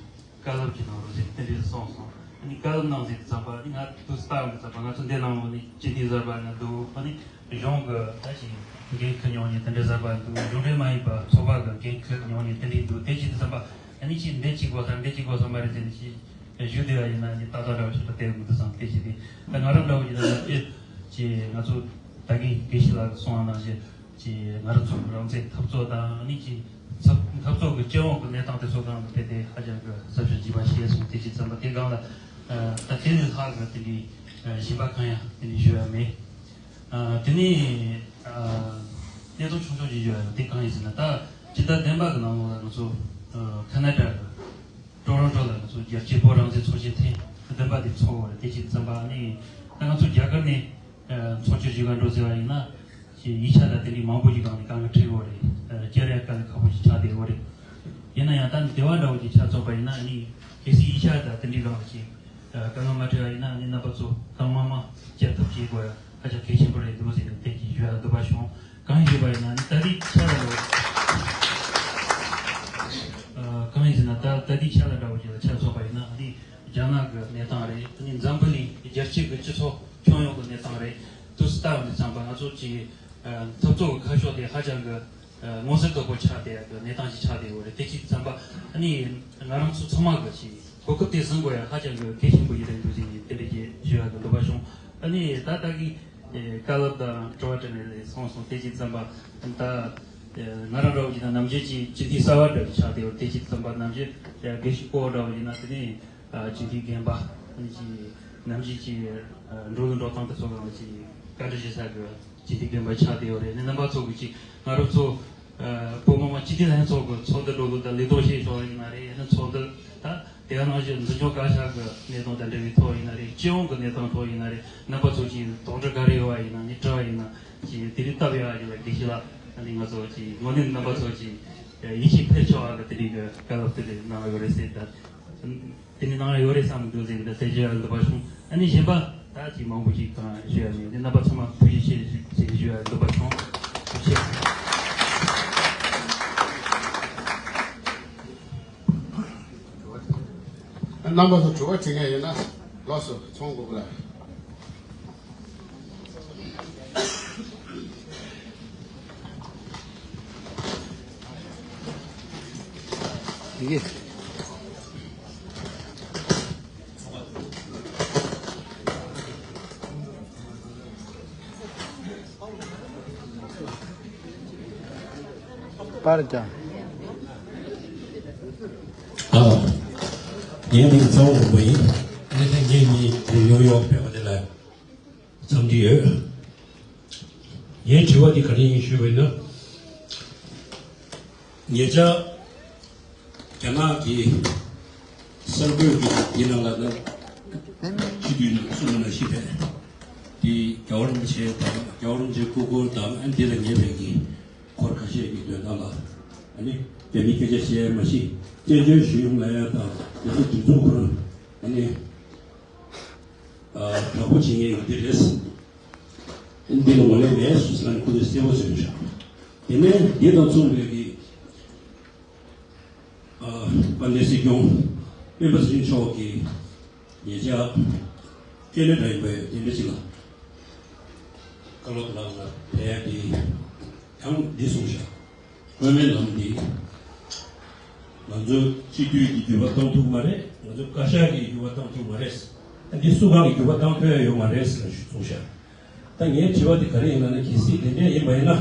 བཀའ་སློབ་ཀྱི་ནང་ལོགས་ཟེར་དེ་འདྲས་གསུངས་སོང་། ཨ་ནི་བཀའ་སློབ་གནང་ཟེར་དུས་ཙམ་པ། ཨ་ནི་ང་དུ་ལྟ་བའི་ཙམ་པ་ང་ཚོ་འདི་ནང་ལོགས་ནི་སྤྱི་འཐུས་གསར་པ་ཡང་འདུག་ཨ་ནི་གཞུང་གི་ད་ཅིག་འགན་འཁུར་མྱོང་མཁན་དེ་འདྲས་གསར་པ་འདུག་གཞུང་འབྲེལ་མ་ཡིན་པ་ཚོགས་པ་གི་འགན་འཁུར་མྱོང་མཁན་དེ་འདྲས་འདུག་དེ་བྱེད་དུས་ཙམ་པ་ཨ་ནི་ཅིག་འདི་གཅིག་དགོས་ས་རེད། འདི་གཅིག་དགོས་ས་མ་རེད་ཟེར་ནས་ཅིག་ཞུ་བསྡད་པ་ཡིན་ན། ཨ་ནི་ཏག་ཏག་འདྲ་བོ་ཞིག་ཏུ་བསྡད་མི་འདུག་བསམ། དེ་བྱེད་དུས་ད་ང་རང་འདྲ་བོ་ཡིན་ན་ཅིག་ཅིག་ང་ཚོ་ད་གིན་དགེ་བཤེས་ལགས་གསུངས་པ་ནང་བཞིན་ཅིག་ང་རང་ཚོ་རང་བཙན་འཐབ་རྩོད་དང་། ཨ་ནི་ཅིག་འཐབ་འཐབ་རྩོད་ཀྱི་སྤྱི་ཡོངས་ཀྱི་གནས་སྟངས་དེ་ཚོ་སྒང་ལ་ཕེབས་ཏེ་ཧ་ཅང་གི་ཟབ་ཞིང་རྒྱས་པ་ཞིག་གསུངས། དེ་བྱེད་དུས་ཙམ་པ་དེ་སྒང་ལ་ཨ་ད་དེ་ལས་ལྷག་གི་དེ་འདྲའི་ཨ་གཞན་པ་གང་ཡང་དེ་འདྲའི་ཞུ་ཡ་མེད། ཨ་དེ་ནས་ཨ་གནད་དོན་ཆུང་ཆུང་ཞིག་ཞུ་ཡ་ཡོད། དེ་གང་ཡིན་ཟེར་ན། ད་སྤྱི་ཟླ་བདུན་པ་གི་ནང་ལོགས་ལ་ང་ཚོ་ཨ་ཁ་ན་ཌ་གི་ཊོ་རོན་ཊོ་ལ་ང་ཚོ་རྒྱལ་སྤྱིའི་བོད་རང་བཙན་ཚོགས་ཆེན་ཐེངས་བདུན་པ་དེ་ཚོགས་པ་རེད། དེ་བྱེད་དུས་ཙམ་པ་ཨ་ནི་ད་ང་ཚོ་རྒྱ་གར་ནས་ཨ་ཚོགས་ཆུང་ཞིག་ག་འགྲོ་ཟེར་བ་ཡིན་ན། ཅིག་ཡིག་ཆ་དང་དེ་འདྲའི་མང་པོ་ཞིག་སྒང་ནས་དཀའ་ངལ་འཕྲད་ཡོད་རེད། ཨ་བསྐྱལ་ཡ་དཀའ་ལས་ཁག་པོ་ཞིག་ཆགས་བསྡད་ཡོད་རེད། ཡིན་ན་ཡང་ད་སྡེ་བ་འདྲ་བོ་ཅིག་ཆ་མཚོན་པ་ཡིན་ན། ཨ་ནི་གལ་སྲིད་ཡིག་ཆ་དང་དེ་འདྲའི་སྒང་ལ་ཅིག་ཨ་དཀའ་ངལ་མ་འཕྲད་པ་ཡིན་ན། ཨ་ནི་རྣམ་པ་ཚོ་གང་མང་མང་བསྐྱལ་ཐབས་བྱེད་དགོས་ཡ་ཧ་ཅང་གལ་ཆེན་པོ་རེད་འདུག་ཟེར་ནས་དེ་ཅིག་ཞུ་ཡ་འདོད་པ་བྱུང་། གང་ཡིན་ཞུས་པ་ཡིན་ན། ཨ་ནི་ད་ལྟའི་ཆ་ལ་འདྲ་བོ་ཨ་གང་ཡིན་ཟེར་ན། ད་ད་ལྟའི་ཆ་ལ་འདྲ་བོ་ཅིག་ལ་ཆ་མཚོན་པ་ཡིན་ན། ཨ་ནི་རྒྱ་ནག་གི་གནས་སྟངས་རེད། ཨ་ནི་འཛམ་བུ་གླིང་རྒྱལ་སྤྱི་གི་སྤྱི་ཚོགས་ཁྱོན་ཡོངས་ཀྱི་གནས་སྟངས་རེད། དུས་སུ་ལྟ་བ་འདི་ཙམ་པ་ང་ཚོ་ཅིག་ཨ་འཐབ་རྩོད་ཀྱི་ཁ་ཕྱོགས་དེ་ཧ་ཅང་གི་ཨ་མངོན་གསལ་དོད་པོ་ཆགས་བསྡད་ཡག་གི་གནས་སྟངས་ཤིག་ཆགས་བསྡད་ཡོད་རེད། དེ་བྱེད་དུས་ཙམ་པ་ཨ་ནི་ང་རང་ཚོ་ཚང་མ་གི་ཅིག་གོ་སྐབས་དེ་བཟུང་དགོས་ཡ་ཧ་ཅང་གི་གལ་ཆེན་པོ་ཞིག་རེད་འདུག་ཟེར་ནས་དེ་འདྲ་ཅིག་ཞུ་ཡག་གི་འདོད་པ་བྱུང་། ཨ་ནི་ད་ལྟ་གི་ཨེ་བཀའ་སློབ་དང་དྲི་བ་དྲིས་ལན་ལས་གསུངས་སོང་། དེ་བྱེད་དུས་ཙམ་པ་ད་ཨེ་ང་རང་འདྲ་བོ་ཅིག་དང་ནམ་རྒྱུན་ཅིག་སྤྱི་འཐུས་གསར་པ་འདྲ་བོ་ཆགས་བསྡད་ཡོད། དེ་བྱེད་དུས་ཙམ་པ་ནམ་རྒྱུན་དགེ་བཤེས་སྐུ་ངོ་འདྲ་བོ་ཡིན་ན་དེ་ནས་ཨ་སྤྱི་འཐུས་རྒན་པ་ཨ་ནི་ཅིག་ནམ་རྒྱུན་ཅིག་ཨ་འགྲོ་ལུགས་འགྲོ་སྟངས་དེ་ཚོ་གང་ལ་ཅིག་བཀའ་འདྲི་ཞུ་ས་གི་སྤྱི་འཐུས་རྒན་པ་ཆགས་བསྡད་ཡོད་རེད། ནི་རྣམ་པ་ཚོ་གི་ཅིག་ང་རང་ཚོ་ཨ་བོད་མི་མང་སྤྱི་འཐུས་ལྷན་ཚོགས་ཀྱི་ཚོགས་འདུ་འགྲོ་ལུགས་དང་ལས་དོན་བྱེད་ཕྱོགས་ཡིན་ན་རེད། ཡང་ན་ཚོགས་འདུ་ད་དེ་ག་ནང་བཞིན་འཛིན་སྐྱོང་བཀའ་ཤག་གི་གནས་སྟངས་དང་འབྲེལ་བའི་ཐོག་ཡིན་ན་རེད། སྤྱི་ཡོངས་ཀྱི་གནས་སྟངས་ཐོག་ཡིན་ན་རེད། རྣམ་པ་ཚོ་ཅིག་དོགས་འདྲི་ག་རེ་ཡོད་པ་ཡིན་ན་ནི་དྲི་བ་ཡིན་ན་ཅིག་དེ་རིང་སྟབས་ཡག་ཅིག་ལ་དགེ་བཤེས་ལགས་ཨ་ནི་ང་ཚོ་ཅིག་དངོས་གནས་རྣམ་པ་ཚོ་ཅིག་ཡིད་ཆེས་འཕེར་ཆོག་པ་གི་དེ་རིང་གི་བཀའ་སློབ་དེ་འདྲ་གནང་ཡོད་རེད་ཟེར། ད་དེ་འདྲ་གནང་ཡོད་རེད་བསམ་འདུག་ཟེར་གི་ད་ཟེར་རྒྱུ་ཡང་འདོད་པ་བྱུང་། ཨ་ནི་གཞན་པ་ད་ཅིག་མང་པོ་ཅིག་གང་ཞུ་ཡ་མེད། འདི་རྣམ་པ་ཚང་མ་ཐུགས་རྗེ་ཆེ་ཞུ་ཟེར་གི་ཞུ་ཡ་འདོད་པ་བྱུང་། ཐུགས་རྗེ་ཆེ། རྣམ་པ་ཚོ་དྲི་བ་དྲི་མཁན་ཡོད་ན་ལགས་སོ། ཚོང་འགོ་པ་ལགས། ཡིག་པར་ཀྱང་། ཨ། ངའི་མིང་ཚེ་དབང་དབང་པོ་ཡིན། ཨ་ནི་ངའི་མི་ནིའུ་ཡོག་ཕེབས་པ་དེ་ལ་འཚམས་འདྲི་ཡོད། ངའི་དྲི་བ་འདི་ག་རེ་ཡིན་ཞུས་པ་ཡིན་ན། ཉེ་ཆར་རྒྱ་ནག་གི་གསར་འགོད་ཀྱི་འདི་ནང་ལ་ནི་སྤྱི་འཐུས་ནང་གསུངས་ནང་བཞིན་རེད། འདི་རྒྱལ་བ་རིན་པོ་ཆེ་དང་རྒྱལ་བ་རིན་པོ་ཆེའི་སྐུ་འཁོར་དང་ཨ་ནི་འདི་ལ་ཉེ་བའི་གི་སྐོར་ཁ་ཤས་ཀྱི་དོན་དག་ལ་ཨ་ནི་རྒྱ་མིའི་སྐད་ཆ་བཤད་ཡ་མ་གཞི་བཙན་བྱོལ་གཞི་ཡོངས་ལ་ཡ་དང་རྒྱལ་ས་སྒྲིག་འཛུགས་ཁོ་རང་ཨ་ནི་ཨ་དྲག་པོ་བྱེད་མཁན་གྱི་འདི་རེད། འདི་ལ་ངོས་ལེན་མེད་ཟེར་ནས་ཁོ་ཚོས་གསལ་པོ་བཟོས་བཞག་དེ་ནས་འདི་དང་མཚུངས་པའི་གི་ཨ་དཔལ་ལྡན་སྲིད་སྐྱོང་སྤེན་པ་ཚེ་རིང་མཆོག་གིས་ཉེ་ཆར་ སྐྱེས་ནས་འདྲ་ཡིན་པ་ཡོད་དེ་འདྲ་ཞིག་ལ། བཀའ་སློབ་ལ་ང་ཕན་ཡ་དེ་ཡང་འདི་གསུངས་ཤག་སྔོན་མའི་ལམ་འདི་ང་ཚོ་སྤྱི་འཐུས་ཀྱི་འགྱུར་བ་གཏོང་ཐུབ་མ་རེད། ང་ཚོ་བཀའ་ཤག་གི་འགྱུར་བ་གཏོང་ཐུབ་མ་རེད། ཨ་འདི་སུ་གང་གི་འགྱུར་བ་གཏོང་ཐུབ་ཡ་ཡོད་མ་རེད་ཟེར་ལ་གསུངས་ཤག་ད་ངའི་དྲི་བ་དེ་ག་རེ་ཡིན་ལབ་ན། གལ་སྲིད་དེ་འདྲ་ཡིན་པ་ཡིན་ན།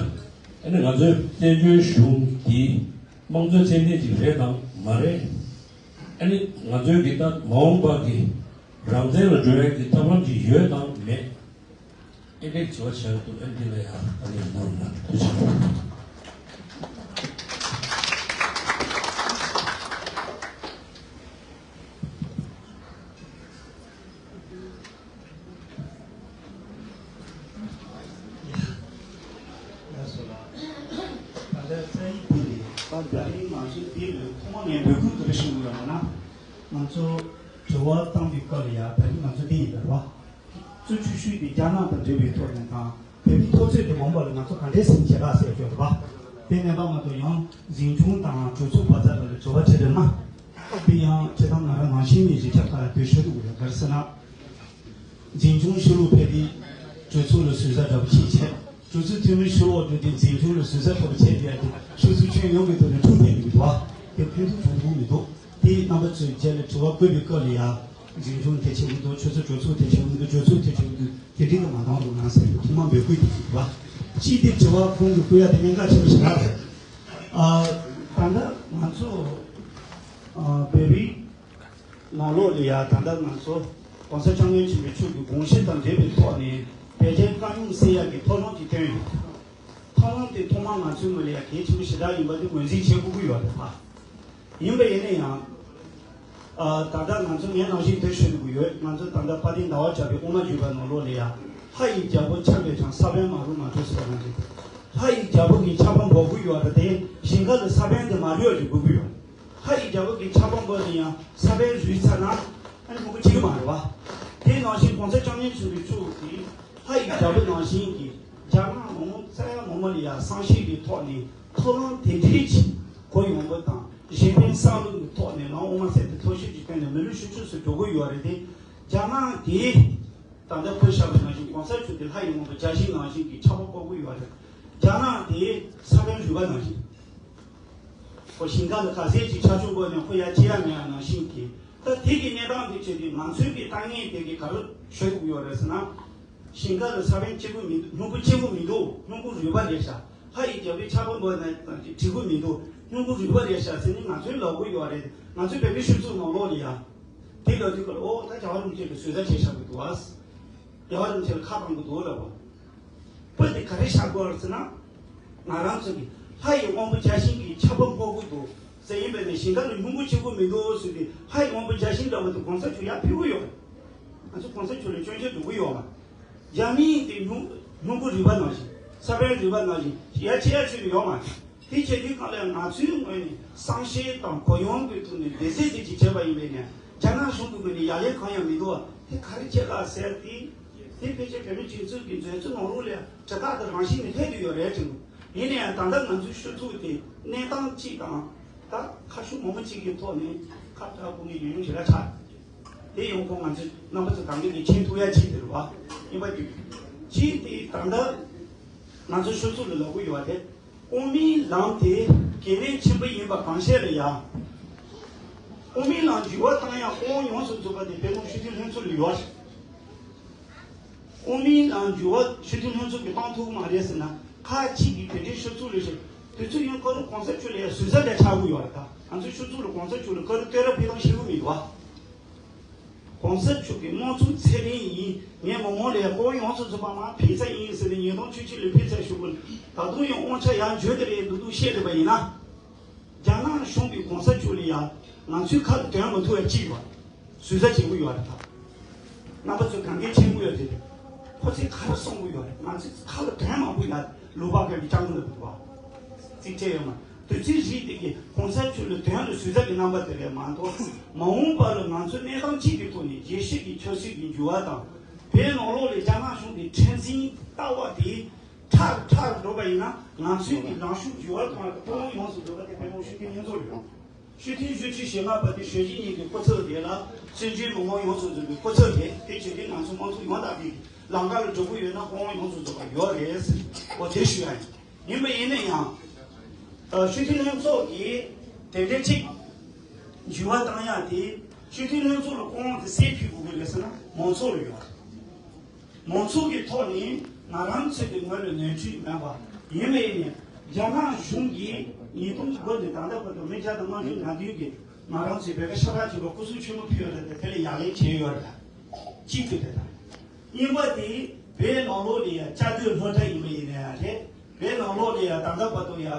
ཨ་ནི་ང་ཚོའི་བཙན་བྱོལ་གཞུང་འདི་དམངས་གཙོའི་ཚད་ལྡན་ཅིག་རེད་དམ་མ་རེད། ཨ་ནི་ང་ཚོའི་གི་ད་མ་འོངས་པ་གི་རང་བཙན་ལ་འགྲོ་ཡ་གི་ཐབས་ལམ་ཅིག་ཡོད་དམ་མེད། ཨེ་འདྲའི་དྲི་བ་བྱས་འདུག་ཨ་འདི་ལ་ཡང་ད་ནི་ནོར་ན་ཐུགས་རྗེ་ཆེ། ལགས་སོ་ལགས། ད་ལྟ་རྩ་ཡིག་འདི་ནི་ད་རིང་ང་ཚོ་འདི་ལ་ཐོག་མ་ནས་འབོད་སྐུལ་ག་རེ་ཞུ་དགོས་ཡོད་ལབ་ན། ང་ཚོ་དྲི་བ་བཏང་བའི་སྐབས་ལ་ཡ་ད་རིང་ང་ཚོ་འདི་ཡིན་པ་རེད་བ། གཙོ་ཆེ་ཤོས་དེ་རྒྱ་ནག་དང་འབྲེལ་བའི་ཐོག་ནས་དང་བོད་མིའི་འཐབ་རྩོད་དེ་མང་པོ་ལ་ང་ཚོ་ག་འདྲས་སེམས་བྱེད་རག་ཟེར་ཡོད་རེད་བ། དེ་ནས་ད་ང་ཚོ་ཡང་འཛིན་སྐྱོང་དང་གྲོས་ཚོགས་བར་མཚམས་ལ་དྲི་བ་དྲིས་པ་ན། དེ་ཡང་བྱེད་སྟངས་ང་རང་ནང་བཞིན་ནས་ཅིག་ཆགས་ཁ་ལ་དོད་ཤོད་འདུག་ཡོད་ག་རེ་ཟེར་ན། འཛིན་སྐྱོང་ཤོག་ལུགས་ཕེབས་ཏེ་གྲོས་ཚོགས་ལ་ཟུར་ཟ་འདྲ་པོ་ཅིག་བྱས། གྲོས་ཚོགས་འཐུས་མི་ཤོག་ལོག་འགྲོ་དུས་འཛིན་སྐྱོང་ལ་ཟུར་ཟ་འདྲ་པོ་བྱས་ཏེ་ཡ་དེ་ཆུ་ཚོད་ཁྱོན་ཡོངས་ཀྱི་ཐོག་ནས་འཁྲུག་བསྡད་ཀྱི་འདུག་བ། དེ་ཕན་ཐོགས་བྱུང་ཐུབ་མི་འདུག་དེ་རྣམ་པ་ཚོས་རྗེས་ལ་དྲི་བ་བཀོད་པའི་སྐབས་ལ་ཡ། འཛིན་སྐྱོང་ཐེ་ཆེ་བོ་འདུག་ཆུ་ཚོད་གྲོས་ཚོགས་ཐེ་ཆེ་བོ་འདུག་གྲོས་ཚོགས་ཐེ་ཆེ་བོ་འདུག་དེ་འདྲའི་གི་མ་འདང་འདུག་ང་ཟེར་ཐུགས་མ་འབོད་སྐུལ་དེ་ཞིག་བ། ཅིའི་དེ་དྲི་བ་ཁོང་གི་བཀོད་ཡ་དེ་གནད་འགག་ཆེན་པོ་ཞིག་རེད། ཨ། ད་ལྟ་ང་ཚོ་ཨ་བོད་རིགས་ནང་ལོགས་ལ་ཡ་ད་ལྟ་ང་ཚོ་༸གོང་ས་༸སྐྱབས་མགོན་ཆེན་པོ་མཆོག་གི་དགོངས་གཞི་དང་འབྲེལ་བའི་ཐོག་ནས་བོད་རྒྱའི་དཀའ་རྙོག་སེལ་ཡ་གི་ཐབས་ལམ་ཅིག་བཏོན་ཡོད། ཐབས་ལམ་དེ་ཐོག་མར་ང་ཚོའི་ངོས་ལ་ཡ་གལ་ཆེན་པོ་ཞེ་དྲག་ཡིན་པ་དེ་ངོས་འཛིན་བྱེད་དགོས་ཀྱི་ཡོད་རེད་ད། ཡིན་པ་ཡིན་ན་ཡང་། ཨ། ད་ལྟ་ང་ཚོ་ངས་ནང་བཞིན་དེ་ཞུ་དགོས་ཡོད། ང་ཚོ་ད་ལྟ་དཔལ་ལྡན་ཟླ་བ་བྱ་བའི་དབུ་མ་འཇུག་པ་ནང་ལོགས་ལ་ཡ། ལྷ་ཡི་རྒྱལ་པོ་ཆགས་པའི་ཀྱང་ས་བོན་མ་རུངས་མ་འཁྲུལ་ཟེར་བ་ནང་བཞིན། ལྷ་ཡི་རྒྱལ་པོ་གི་ཆར་པ་འབབ་ཀྱི་ཡོད་རེད་དེ་ཞིང་ཁ་ལ་ས་བོན་དེ་མ་རུལ་བ་ཞིག་དགོས་ཀྱི་ཡོད། ལྷ་ཡི་རྒྱལ་པོ་གི་ཆར་པ་འབབ་ནས་ཡང་ས་བོན་རུལ་ཚར་ན་ཨ་ནི་ཕྲུ་གུ་སྐྱེ་གི་མ་རེད་བ། དེ་ནང་བཞིན་༸གོང་ས་༸སྐྱབས་མགོན་ཆེན་པོ་མཆོག་གིས་ལྷ་ཡི་རྒྱལ་པོ་ནང་བཞིན་གྱི་རྒྱ་ནག་མི་མང་ས་ཡ་མི་མང་ལ་ཡ་བསམ་ཤེས་ཀྱི་ཐོག་ནས་ཐབས་ལམ་དེ་འདྲའི་ཅིག་གུ་ཡངས་པོ་དང་གཞན་ཕན་བསམ་བློ་གི་ཐོག་ནས་ལམ་དབུ་མ་ཟེར་དེ་ཐབས་ཤེས་ཀྱི་སྟེང་ནས་མི་ལུས་ཤུགས་ཆུད་སུ་འགྲོ་གི་ཡོད་རེད་དེ། རྒྱ་ནག་དེ་ད་ལྟ་ཁོས་བཤད་པ་ནང་བཞིན་༸གོང་ས་མཆོག་དེ་ལྷ་ཡི་དབང་པོ་བརྒྱ་བྱིན་ནང་བཞིན་གྱི་ཆར་པ་ཕབ་ཀྱི་ཡོད་རེད། རྒྱ་ནག་དེ་ས་བོན་རུལ་པ་ནང་བཞིན། ཁོ་ཞིང་ཁ་ལ་ག་ཚད་ཅིག་ཆར་ཆུ་བབས་ནས་ཁོ་ཡར་སྐྱེ་ཡ་མེད་ཡ་ནང་བཞིན་གྱི། ད་དེ་གི་གནས་སྟངས་དེ་བྱས་དུས་ང་ཚོའི་གི་ལྟ་ངན་དེ་གི་ག་རེ་ཤོད་དགོས་ཡོད་རེད་ཟེར་ན། ཞིང་ཁ་ལ་ས་བོན་སྐྱེ་གི་མི་འདུག་སྨྱུ་གུ་སྐྱེ་གི་མི་འདུག་སྨྱུ་གུ་རུལ་པ་རེད་ཤག་ལྷ་ཡི་རྒྱལ་པོའི་ཆར་པ་འབབ་ན་བྲི་གི་མི་འདུག་སྨྱུ་གུ་རུལ་པ་རེད་ཤག་ཟེར་ནས་ང་ཚོའི་ལབ་གི་ཡོད་རེད། ང་ཚོའི་བོད་པའི་སྤྱི་ཚོགས་ནང་ལོགས་ལ་ཡ། དེ་ལབ་དུས་སྐབས་ལ་ཨོ་ད་རྒྱལ་བ་རིན་པོ་ཆེ་གི་ཟུར་ཟ་བྱས་བཞག་གི་འདུག་ཨ། རྒྱལ་བ་རིན་པོ་ཆེ་ལ་ཁ་གཏོང་གི་འདུག་ལབ་པ། དཔེ་དེ་ག་རེ་བཞག་དགོས་རེད་ཟེར་ན། ང་རང་ཚོ་གི་ལྷ་ཡི་དབང་པོ་བརྒྱ་བྱིན་གྱི་ཆར་པ་ཕབ་ཀྱི་འདུག་ཟེར་ཡིན་པས་ནས་ཞིང་ཁ་ལ་སྨྱུ་གུ་སྐྱེ་གི་མི་འདུག་ཟེར་ཏེ་ལྷ་ཡི་དབང་པོ་བརྒྱ་བྱིན་འདྲ་བོ་དེ་༸གོང་ས་མཆོག་ཡར་ཕུལ་གི་ཡོད་རེད། ང་ཚོ་༸གོང་ས་མཆོག་ལ་སྐྱོན་བརྗོད་འགྲོ་གི་ཡོད་མ་རེད། རྒྱ་མིའི་དེ་སྨྱུ་སྨྱུ་གུ་རུལ་པ་ནང་བཞིན་ས་བོན་རུལ་པ་ནང་བཞིན་ཡར་ཆེ་ཡར་ཆེ་ནས་ཡོད་མ་རེད། དེ་བྱེད་དུས་གང་ལ་ང་ཚོའི་ངོས་ནས་བསམ་ཤེས་དང་གུ་ཡངས་ཀྱི་ཐོག་ནས་འབད་རྩོལ་དེ་ཅིག་བྱས་པ་ཡིན་པས་ནས་རྒྱ་ནག་གཞུང་གི་ངོས་ནས་ཡ་ལན་གང་ཡང་མི་འདུག་བ། དེ་ག་རེ་བྱེད་ལ་ཟེར་ཏེ། དེ་ཕལ་ཆེར་བོད་མི་སྒྲིག་འཛུགས་ཀྱི་མཛད་གཙོ་ནང་ལོགས་ལ་དྲི་བ་དེ་རང་བཞིན་ནས་སླེབས་ཀྱི་ཡོད་རེད་དྲན་གྱི་འདུག་ཡིན་ན་ཡང་ད་ལྟ་ང་ཚོའི་ཤོག་ཚུགས་དེ་གནས་སྟངས་གཅིག་དང་ད་ཁ་ཤུགས་མང་པོ་གཅིག་གི་ཐོག་ནས་ཁ་བྲལ་དགོས་ངེས་ཡོང་ཡོང་ཞེ་དྲག་ཆགས། དེ་ཡོང་ཁོང་ང་ཚོས་རྣམ་པ་ཚོ་གང་ག་གིས་མཁྱེན་ཐུབ་ཡ་གཅིག་དེ་རེད་བ། ཡིན་པ་དེ་གཅིག་དེ་ད་ལྟ་ང་ཚོ་ཤོག་ཚུགས་ལ་ལབ་ཀྱི་ཡོད་པ་དེ། དབུ་མའི་ལམ་དེ་གལ་གནད་ཆེན་པོ་ཡིན་པ་གང་བཤད་ལ་ཡ། དབུ་མའི་ལམ་འགྱུར་བ་བཏང་ཡ་ཁོང་ཡོངས་སུ་རྫོགས་པ་དེ་བོད་མི་སྤྱི་འཐུས་ལྷན་ཚོགས་ལ་ཡོད་རེད། དབུ་མའི་ལམ་འགྱུར་བ་སྤྱི་འཐུས་ལྷན་ཚོགས་ཀྱིས་བཏང་ཐུབ་ཀྱི་མ་རེད་ཟེར་ན་ཁག་ཅིག་གིས་བོད་འབྲེལ་ཤོག་ཚུགས་ལ་བཤད། དུས་ཚོད་ཡིན་ཁོ་རང་གོང་ས་མཆོག་ལ་ཡ་ཟུར་ཟ་ལས་ཆགས་ཀྱི་ཡོད་རེད་ད། ང་ཚོའི་ཤོག་ཚུགས་ལ་གོང་ས་མཆོག་ལ་བཀའ་འདྲི་བསྟོད་ར་ཕུལ་སྟངས་ཤེས་ཀྱི་མི་འདུག་བ། གོང་ས་མཆོག་གི་དམངས་གཙོ་ཚད་ལྡན་ཡིན། ངས་མི་མང་ལ་ཡ་ཁོང་ཡོངས་སུ་རྫོགས་པ་མར་ཕེབས་ཚར་ཡིན་ཟེར་ནས་ཉིས་སྟོང་བཅུ་གཅིག་ལ་ཕེབས་ཚར་ཞུ་དགོས། ད་དུང་ཡང་དབང་ཆ་ཡར་འཇོག་གི་རེད་འདུག་འདུག་བཤད་བསྡད་པ་ཡིན་ན། རྒྱ་ནག་གཞུང་གིས་གོང་ས་མཆོག་ལ་ཡ་ང་ཚོའི་ཁ་ལ་དོན་མ་ཐུག་ཡ་གཅིག་ཡོད་རེད། ཟུར་ཟ་བྱེད་དགོས་ཡོད་རེད་ད། རྣམ་པ་ཚོས་གང་གས་མཁྱེན་དགོས་ཡོད་རེད། ཁོ་ཚོས་ག་རེ་གསུང་དགོས་ཡོད་རེད། ང་ཚོའི་ཁ་ལ་དོན་མང་པོ་ཡ་ལུང་པ་ག་གི་སྤྱང་ཀི་ལ་འདུག་བ། རྩིས་སྤྲད་ཡོད་མ། དུས་ཚོད་རིང་དེ་གི་གོང་ས་མཆོག་ལ་དོན་ལ་ཟུར་ཟ་གི་རྣམ་པ་དེ་རེད་མ་གཏོགས། མ་འོངས་པ་ལ་ང་ཚོ་གནས་སྟངས་གཅིག་གི་ཐོག་ནས་རྒྱལ་སྤྱི་གི་ཆབ་སྲིད་ཀྱི་འགྱུར་བ་དང་། བོད་ནང་ལོགས་ལ་རྒྱ་ནག་གཞུང་གི་མཁྲེགས་འཛིན་ལྟ་བ་དེ་ཁྲག་ཁྲག་འགྲོ་བ་ཡིན་ན་ང་ཚོའི་གི་ལངས་ཕྱོགས་འགྱུར་བ་གཏོང་བ་དང་ཐོག་མར་ཡོངས་སུ་རྫོགས་པ་དེ་བོད་མི་སྤྱི་འཐུས་ལྷན་ཚོགས་རེད། སྤྱི་འཐུས་བཞི་བཅུ་ཞེ་ལྔ་པ་དེ་གཞོན་སྐྱེས་གཉིས་ཀྱི་སྐུ་ཚབ་དེ་ལ་བཙན་བྱོལ་མི་མང་ཡོངས་སུ་རྫོགས་པའི་སྐུ་ཚབ་དེ་དེ་བྱས་ཏེ་ང་ཚོ་མང་ཚོགས་ཡོངས་དག་གིས་ལམ་ཁ་ལ་འགྲོ་གི་ཡོད་ན་སྐུ་དབང་ཡོངས་སུ་རྫོགས་པ་ཡོད་རེད་ཟེར་འོ་དེ་ཞུ་ཡ་ཡིན། ཡིན་པ་ཡིན་ན་ཡང་སྤྱི་འཐུས་ལྷན་ཚོགས་ཀྱིས་དེ་འདྲའི་ཅིག་འགྱུར་བ་བཏང་ཡ་དེ་སྤྱི་འཐུས་ལྷན་ཚོགས་ལ་སྐུ་དབང་དེ་སུས་ཕུལ་དགོས་ཀྱི་རེད་ཟེར་ན་མང་ཚོགས་ལ་ཡོད་རེད། མང་ཚོགས་ཀྱི་ཐོག་ནས་ང་རང་ཚོའི་གི་ངོས་ལ་ནོར་འཁྲུལ་མེད་པ་ཡིན་པ་ཡིན་ནའི་རྒྱ་ནག་གཞུང་གིས་ཉིས་སྟོང་དགུ་ནས་ད་ལྟ་བར་དུ་མི་བརྒྱ་དང་ལྔ་བཅུ་ང་བདུན་གྱིས་ང་རང་ཚོའི་བོད་པའི་ཤ་ཁྲག་གཅིག་པ་སྐུ་གཟུགས་ཆེན་མོ་ཕུལ་ཡོད་རེད་དེ་དེ་ལ་ཡ་ལན་བྱས་ཡོད་རེད། གཅིག་དེ་རེད་ད། གཉིས་པ་དེ་བོད་ནང་ལོགས་ལ་ཡ་བཅའ་སྡོད་སློབ་གྲྭ་ཡིན་པ་ཡིན་ནའི་ཡང་རེད། བོད་ནང་ལོགས་ལ་ཡ་ད་ལྟ་བར་དུ་ཡ་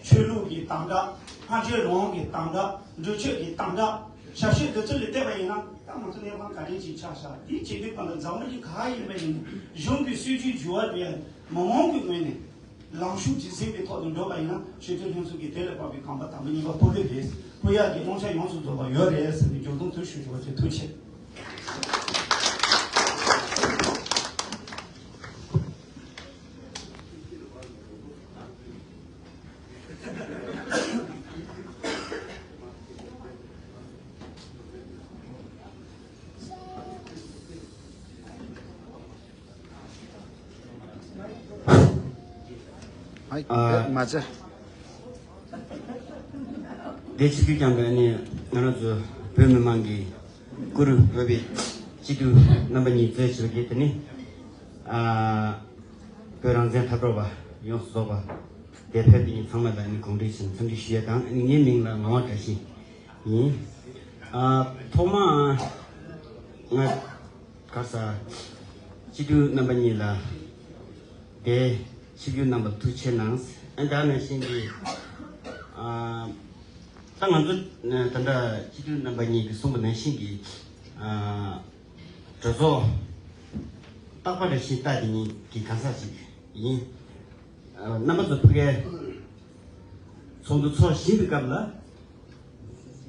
ཆོས་ལུགས་ཀྱི་དམ་དྲག་སྔ་ཆོས་རང་གི་དམ་དྲག་འགྲོ་ཆོས་ཀྱི་དམ་དྲག་ཞབས་ཞུ་འདི་ཚོ་ལ་བལྟས་པ་ཡིན་ན་ད་ང་ཚོ་གནས་སྟངས་ག་འདྲ་ཅིག་ཆགས་ཤག་དེའི་བྱེད་དུས་གང་ལ་འཛམ་བུ་གླིང་ག་ཡིན་པ་ཡིན་ན་གཞུང་གི་སྲིད་ཇུས་འགྱུར་བ་དེ་མི་མང་གི་ངོས་ནས་ལངས་ཕྱོགས་རྒྱུན་འཛིན་གྱི་ཐོག་ཏུ་འགྲོ་བ་ཡིན་ན་སྤྱི་འཐུས་ལྷན་ཚོགས་ཀྱིས་དེ་ལས་ཕར་བའི་གོམ་པ་དང་པོ་གཉིས་པ་སྤོ་གི་རེད། སྤོ་ཡག་གི་རླུང་ཤ་ཡོངས་སུ་རྫོགས་པ་ཡོད་རེད་ཟེར་ནས་མཇུག་སྡོམ་དུ་ཞུ་ཞུ་བ་བྱེད། ཐུགས་རྗེ་ཆེ། ཨ། མ་བྱ། དེ་ཆིབས་བསྒྱུར་བསྐྱངས་པའི་ཨ་ནི་ང་རང་ཚོ་བོད་མི་མང་གི་སྐུ་རུ་འོས་པའི་སྤྱི་འཐུས་རྣམ་པ་གཉིས་གཙོས་བྱས་པའི་དེ་ནི། ཨ། བོད་རང་བཙན་འཐབ་གྲོགས་པ་ཡོངས་སུ་རྫོགས་པ་དེ་ཕེབས་པའི་ཚང་མ་ལ་ཨ་ནི་གུས་བཀུར་ཆེན་འཚམས་འདྲི་ཞུ་ཡ་དང་ཨ་ནི་ངའི་མིང་ལ་ངག་དབང་བཀྲ་ཤིས་ཡིན། ཨ། ཐོག་མ་ང་ག་ས་སྤྱི་འཐུས་རྣམ་པ་གཉིས་ལ་དེ་ཆིབས་བསྒྱུར་གནང་བར་ཐུགས་ཆེ་གནང་། ཨ་ད་ནང་བཞིན་གྱི་ཨ་ད་ང་ཚོ་ད་ལྟ་སྤྱི་འཐུས་རྣམ་པ་གཉིས་ཀྱིས་གསུངས་པ་ནང་བཞིན་གྱི་ཨ་གྲོས་ཚོགས་རྟག་པ་རེ་བཞིན་རྟ་དེ་ཉིད་ཀྱི་གང་ཟག་ཅིག་ཡིན། ཨ་རྣམ་པ་ཚོ་ཕ་གིའི་ཚོགས་འདུ་འཚོགས་བཞིན་པའི་སྐབས་ལ།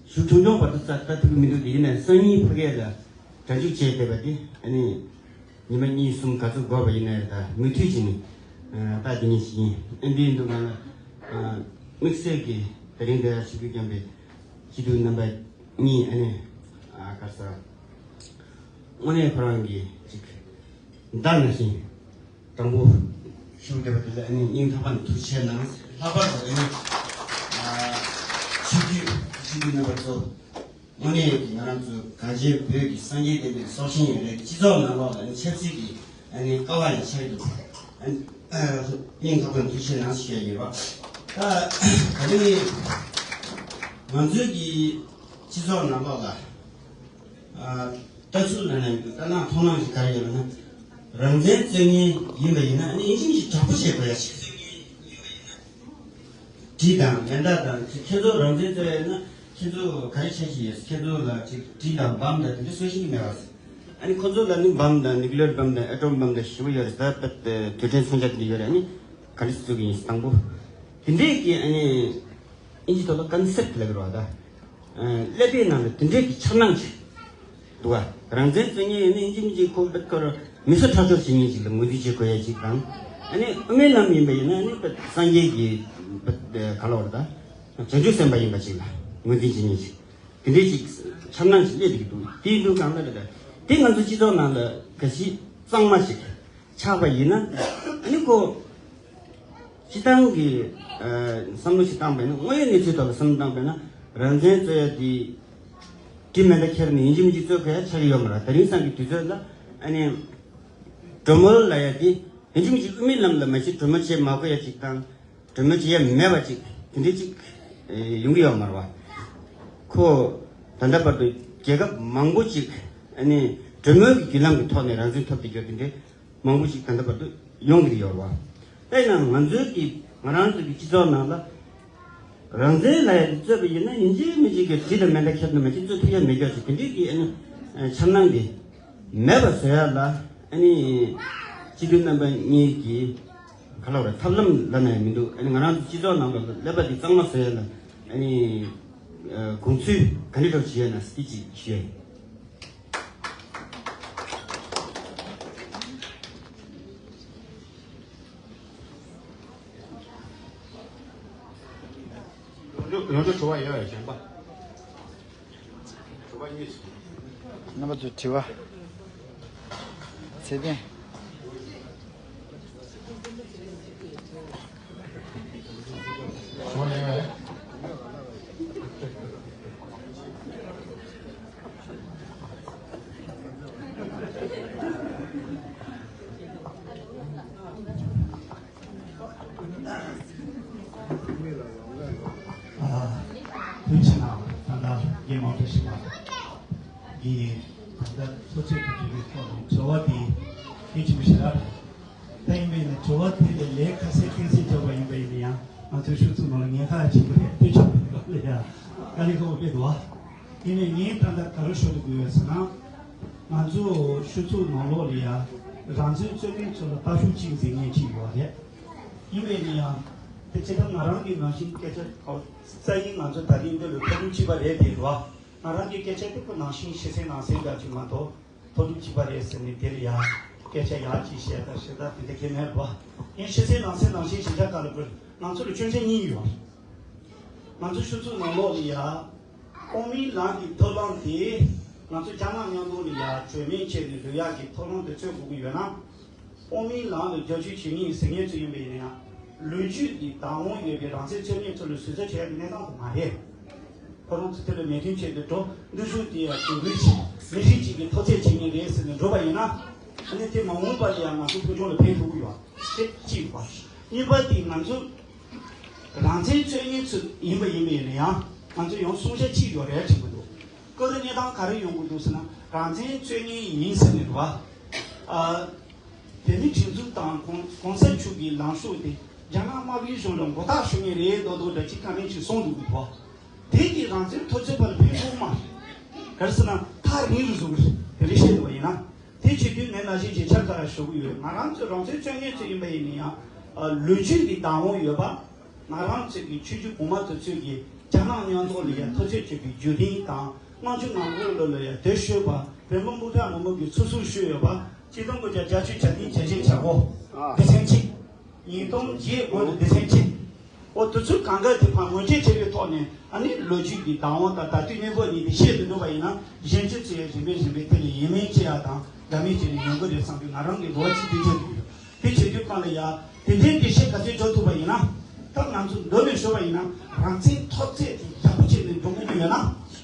ཞུ་ཆུང་ཆུང་བར་དུ་རྩ་ལྟ་ཐུབ་ཀྱི་མི་འདུག་དེ་ཡིན་ནའི་སང་ཉིན་ཕ་གི་ལ་གྲ་འཇུག་བྱས་བསྡད་པ་དེ་ཨ་ནི་ཉི་མ་གཉིས་གསུམ་ག་ཚོད་འགོར་བ་ཡིན་ནའི་ད་མུ་མཐུད་བྱས་ནས་ལྟ་དེ་ཉིད་ཞིག་ཡིན། ཨ་འདི་ཡིན་དུས་ང་ལ་དམིགས་བསལ་གྱི་དེ་རིང་འདིར་ཞུ་རྒྱུ་བསྐྱངས་པའི་སྤྱི་འཐུས་རྣམ་པ་གཉིས་ཨ་ནི་ག་ས་དངོས་གནས་ཁོ་རང་གི་ཅིག་མདའ་ནང་བཞིན། དང་པོ་ཞུ་བདེ་བ་དེ་ལ་ཨ་ནི་སྙིང་ཐག་པ་ནས་ཐུགས་རྗེ་ཆེ་གནང་། ལྷག་པར་དུ་ཨ་ནི་ཆིབས་བསྒྱུར་ཆིབས་བསྒྱུར་རྣམ་པ་ཚོ་དངོས་གནས་ཀྱི་ང་རང་ཚོ་གངས་ཅན་བོད་ཀྱི་སངས་རྒྱས་བསྟན་པའི་སྲོག་ཤིང་ཡིན་པའི་སྤྱི་ཚོགས་ནང་ལོགས་ལ་ཨ་ནི་ཆབ་སྲིད་ཀྱི་ཨ་ནི་ཀ་བ་ཡང་ཆགས་འདུག་ཨ་ནི་སྙིང་ཐག་པ་ནས་ཐུགས་རྗེ་ཆེ་གནང་ཞུ་ཡ་ཡིན་རོགས། ད་ད་ནི་ང་ཚོའི་གི་སྤྱི་ཚོགས་ནང་ལོགས་ལ། ལྟ་ཚུལ་ལ་ནི་ལྟ་སྣང་མཐོང་སྣང་ཞིག་ག་རེ་ཡོད་ན། རང་བཙན་རྩོད་མཁན་ཡིན་པ་ཡིན་ན་ཨ་ནི་ཡིན་གཅིག་མིན་གཅིག་དྲག་པོ་བྱེད་དགོས་ཡ་ཞིག་གྲི་དང་མེ་མདའ་དང་ཁྱེད་ཚོ་རང་བཙན་རྩོད་ཡ་ན་ཁྱེད་ཚོ་ག་རེ་བྱ་ཞིག་ཡོད། ཁྱེད་ཚོ་ལ་ཅིག་གྲི་དང་འབམ་དང་དེ་འདྲ་བཟོ་ཤེས་ཀྱི་མེད་པ། ཨ་ནི་ཁོ་ཚོ་ལ་ནི་འབམ་དང་ནིག་ལེར་འབམ་དང་ཨེ་ཊོམ་འབམ་དང་ཞེ་པོ་ཡོད་རེད། ད་དུས་དྲན་མཚོན་ཆ་དེ་འདྲ་ཡོད་རེད། ཨ་ནི་ག་རེ་བཟོ་གི་ཡིན་དང་པོ་དེ་འདྲས་ཀྱི་ཨ་ནི། ཨིན་ཇི་ཐོག་ལ་ཀོན་སེབ་ལབ་ཀྱི་རེད་པ་ད། ཀླད་པའི་ནང་ལ་དེ་འདྲའི་གི་འཆར་སྣང་ཅིག་འདུག་པ། རང་བཙན་རྩོད་མཁན་ཡིན་ན་ཨིན་ཇི་མིན་ཇི་ཁོ་པད་ཁོ་མི་གསོད་ཁྲག་སྦྱོར་བྱེད་མཁན་ཅིག་ལ་ངོས་འཛིན་བྱེད་དགོས་ཡ་ཅིག་དང་། ཨ་ནི་དབུ་མའི་ལམ་ཡིན་པ་ཡིན་ན་ཨ་ནི་པད་སངས་རྒྱས་ཀྱི་པད་ག་ལ་བར་ད། བྱང་ཆུབ་སེམས་དཔའ་ཡིན་པ་ཅིག་ལ་ངོས་འཛིན་བྱེད་མཁན་ཅིག་དེ་འདྲའི་ཅིག་འཆར་སྣང་ཅིག་སླེབས་བསྡད་ཀྱི་འདུག་དེའི་འདུག་གང་ལ་རེད་ད། དེ་ང་ཚོ་སྤྱི་ཚོགས་ནང་ལ་ག་ཞིག་གཙང་མ་ཞིག་ཆགས་པ་ཡིན་ན། ཨ་ནི་ཁོ། སྤྱི་བཏང་གི་ཨ་བསམ་བློ་ཞིག་བཏང་པས་ན། དངོས་ཡོད་གནས་ཚུལ་ཐོག་ལ་བསམ་བློ་བཏང་པས་ན། རང་བཙན་རྩོད་ཡ་དེ་གྲི་མེ་མདའ་ཁྱེར་ནས་ཡིན་གཅིག་མིན་གཅིག་རྩོད་དགོས་ཡ་ཆགས་ཀྱི་ཡོད་མ་རེད། དེ་རིང་སང་གི་དུས་ཚོད་ལ་ཨ་ནི་གྲོས་མོལ་ལབ་ཡ་དེ་ཡིན་གཅིག་མིན་གཅིག་དབུ་མའི་ལམ་ལ་མ་ཕྱིན་གྲོས་མོལ་བྱེད་མ་དགོས་ཡ་ཅིག་དང་། གྲོས་མོལ་བྱེད་ཡ་མེད་པ་ཅིག་དེ་འདྲའི་ཅིག་ཡོང་གི་ཡོད་མ་རེད་པ། ཁོ་ད་ལྟ་བར་དུ་རྒྱལ་ཁབ་མང་པོ་ཅིག་ཨ་ནི་གྲོས་མོལ་གྱི་བརྒྱུད་ལམ་གྱི་ཐོག་ནས་རང་བཙན་ཐོབ་བསྡད་ཡོད་དེ་འདྲའི་མང་པོ་ཞིག་ད་ལྟ་བར་དུ་ཡོང་གི་ཡོད་རེད་པ། དཔེར་ན་ང་ཚོའི་གི་ང་རང་ཚོ་གི་སྤྱི་ཚོགས་ནང་ལ་རང་བཙན་ལབ་ཡ་དེ་རྩོད་པ་ཡིན་ན་ཡིན་གཅིག་མིན་གཅིག་གི་གྲི་དང་མེ་མདའ་ཁྱེར་ནས་མ་གཏོགས་རྩོད་ཐུབ་ཡ་མེད་ཀྱོག་ཅིག་དེ་འདྲའི་གི་ཨ་ནི་འཆར་སྣང་དེ་མེད་པ་བཟོ་ཡ་ལ་ཨ་ནི་སྤྱི་འཐུས་རྣམ་པ་གཉིས་ཀྱིས་ག་ལབ་རེད། ཐབས་ལམ་ལབ་ན་ཡང་མི་འདུག་ཨ་ནི་ང་རང་ཚོ་སྤྱི་ཚོགས་ནང་ལ་ཀླད་པ་དེ་གཙང་མ་བཟོ་ཡ་ལ་ཨ་ནི་དགོངས་ཚུལ་ག་འདྲ་འདྲ་བོ་ཞིག་ཡོད་ན་དེ་ཅིག་ཞུ་ཡ་ཡིན། ཡོང་རྒྱུ་ཡོང་རྒྱུ་དྲི་བ་ཡོད་པས་གཞན་པ། རྣམ་པ་ཚོས་དྲི་བ། ཚེ་བརྟན། ཨ། དུས་ཕྱིན་ན་ད་ལྟ་རྒན་མང་པོ་ཞིག་ལ་གིས་ད་ལྟ་འཚོ་ཚོད་དུ་གྱུར་པའི་ཐོག་ནས་དྲི་བ་དེ་གལ་ཆེན་པོ་ཞེ་དྲག་རེད། ད་ཡིན་པས་ན་དྲི་བ་དེ་ལས་ལས་ཁ་གསལ་གཏིང་གསལ་བརྗོད་པ་ཡིན་པ་ཡིན་ན་ཡང་ང་ཚོའི་ཤོག་ཚོགས་ནང་ལ་ཉེན་ཁ་ཆེན་པོ་རེད། དེ་ཆགས་པའི་སྐབས་ལ་ཡང་དཀའ་ལས་ཁག་པོ་དཔེ་འདུག་བ། ཡིན་ནའི་ངས་ད་ལྟ་ག་རེ་ཞུ་འདོད་ཀྱི་ཡོད་ཟེར་ན། ང་ཚོ་ཤོག་ཚོགས་ནང་ལོགས་ལ་ཡ་རང་བཙན་རྩོད་མཁན་ཚོ་ལ་ལྟ་ཞིབ་ཅིག་མཛད་མཁན་ཅིག་ཡོད་རེད། ཡིན་པས་ན་ཡང་དེ་ཇི་ལྟར་ང་རང་གི་ནང་བཞིན་སྐད་ཆ་གོ་ས་ཡིན། ང་ཚོ་ད་ལྟའི་འདི་ལ་ཕྲུ་གུ་གཅིག་པ་རེད་དེ་རེད་བ། ང་རང་གི་སྐད་ཆ་དེ་ཁོ་ནང་བཞིན་ཕྱི་གསལ་ནང་གསལ་འདྲ་ཅིག་མ་གཏོགས་མཐོ་སྒྲུབ་བྱས་པ་རེད་ཟེར་ནས་དེ་ལ་ཡ་སྐད་ཆ་ཡག་ཅིག་བཤད་ད་ཞེ་ད་དེ་འདྲ་གལ་མེད་རེད་བ། ཡིན་ཕྱི་གསལ་ནང་གསལ་ནང་བཞིན་ཞིབ་ཆ་ག་ལ་དགོས། ང་ཚོ་ལ་སྐྱོན་ཆ་གཉིས་ཡོད་རེད། ང་ཚོ་ཤོག་ཚོགས་ནང་ལོགས་ལ་ཡ། དབུ་མའི་ལམ་གྱི་ཐབས་ལམ་དེ་ང་ཚོ་རྒྱ་ནག་མཉམ་དུ་ལ་ཡ་གྲོས་མོལ་བྱས་ནས་འགྲོ་ཡག་གི་ཐབས་ལམ་དེ་འཚོལ་དགོས་ཀྱི་ཡོད་ན། དབུ་མའི་ལམ་ལ་རྒྱབ་སྐྱོར་བྱེད་མཁན་ཟེར་མཁན་ཚོ་ཡིན་པ་ཡིན་ན་ཡང་ལོ་རྒྱུས་ཀྱི་བདག་དབང་ཡོད་པའི་རང་བཙན་རྩོད་མཁན་ཚོ་ལ་ཟུར་ཟ་བྱེད་ཡག་གི་གནས་སྟངས་དེ་མ་རེད། ཁོ་རང་ཚོ་དེ་ལ་མོས་མཐུན་བྱས་ཏེ་འགྲོ། འདི་ཚོ་དེ་ཡང་དེ་འདྲའི་ཞིག་མི་རིགས་གཅིག་གི་མཐོ་ཚད་བྱེད་མཁན་རེད་ཟེར་ནས་འགྲོ་བ་ཡིན་ན། ཨ་ནི་དེ་མ་འོངས་པ་ལ་ཡང་ང་ཚོ་བོད་ལྗོངས་ལ་ཕན་ཐོགས་ཀྱི་ཡོད། དེ་གཅིག་པ། གཉིས་པ་དེ་ང་ཚོ་རང་བཙན་རྩོད་མཁན་ཚོ་ཡིན་པ་ཡིན་པ་ཡིན་ན་ཡང་ང་ཚོ་ཡང་བསྲུང་བྱ་གཅིག་ཡོད་རེད་དྲན་གྱི་འདུག། སྐབས་རེ་གནས་སྟངས་ག་རེ་ཡོང་གི་འདུག་ཟེར་ན། རང་བཙན་རྩོད་མཁན་ཡིན་ཟེར་ནས་རེད་བ། ཨ། བོད་མིའི་སྒྲིག་འཛུགས་དང་གོང་གོང་ས་མཆོག་གི་ལངས་ཕྱོགས་དེ་རྒྱ་ནག་དམར་པོའི་གཞུང་ལ་མགོ་བཏགས་ཞུ་མཁན་རེད་མདོག་མདོག་འདྲ་ཅིག་བཀའ་མོལ་ཅིག་གསུངས་འདུག་གི་འདུག། དེ་གིས་རང་བཙན་མཐོ་ཚད་བར་ལ་ཕན་ཐོགས་མ་རེད། ག་རེ་ཟེར་ན་ཐག་རིང་རུ་ཟུག་རེད། དེ་རིགས་བཤད་འདུག་པ་ཡིན་ན། དེ་བྱེད་དུས་ངས་ནང་བཞིན་རྗེས་ཆ་ལྟར་ཞུ་གི་ཡོད། ང་རང་ཚོ་རང་བཙན་རྩོད་མཁན་ཚོ་ཡིན་པ་ཡིན་ན་ཡང་། ལོ་རྒྱུས་ཀྱི་བདག་དབང་ཡོད་པ། ང་རང་ཚོ་གི་ཆོས་བརྒྱུད་གོང་མ་དེ་ཚོས་ཀྱི་རྒྱ་ནག་མཉམ་དུ་ལ་ཡ་མཐོ་ཚད་ཆེ་བའི་བརྒྱུད་རིམ་དང་། དམངས་གཙོ་ནང་ཁུལ་ལ་ལ་ཡ་དེ་ཤོད་པ། བོད་མི་སྤུན་ཟླ་མང་པོ་གི་ཚུར་གསོ་ཤོད་ཡོད་པ། གཅིག་སྟོང་དགུ་བརྒྱ་བརྒྱད་ཅུ་གྱ་བདུན་གྱ་བཞི་གྱ་དགུ། སྡེ་ཚན་གཅིག། ཉིས་སྟོང་བརྒྱད་སྔོན་ལ་སྡེ་ཚན་གཅིག། འོ་དེ་ཚོའི་གང་ག་དེ་ཕར་ངོས་འཛིན་བྱས་པའི་ཐོག་ནས། ཨ་ནི་ལོ་རྒྱུས་ཀྱི་བདག་དབང་དང་ད་ལྟའི་གནས་བབ་གཉིས་དེ་བཤད་དུ་འགྲོ་བ་ཡིན་ན། གཞན་ཕྱོགས་ཚོས་རིམ་པས་རིམ་པས་དེ་ལ་ཡིད་སྨོན་སྐྱེ་ཡ་དང་དགའ་མོས་བྱས་ནས་ཡོང་གི་རེད་བསམ་པའི་ང་རང་གི་རེ་བ་ཅིག་དེ་བྱེད་ཀྱི་ཡོད། དེ་བྱེད་དུས་གང་ལ་ཡ་དེ་འདྲའི་འགྲེལ་བཤད་ག་ཚོད་འཇོག་ཐུབ་པ་ཡིན་ན། ད་ང་ཚོ་མདོ་ནས་ཞུ་བ་ཡིན་ན་རང་བཙན་མཐོ་ཚད་དེ་ཡག་པོ་བྱས་ནས་འགྲོ་དགོས་ཀྱི་ཡོད་ན།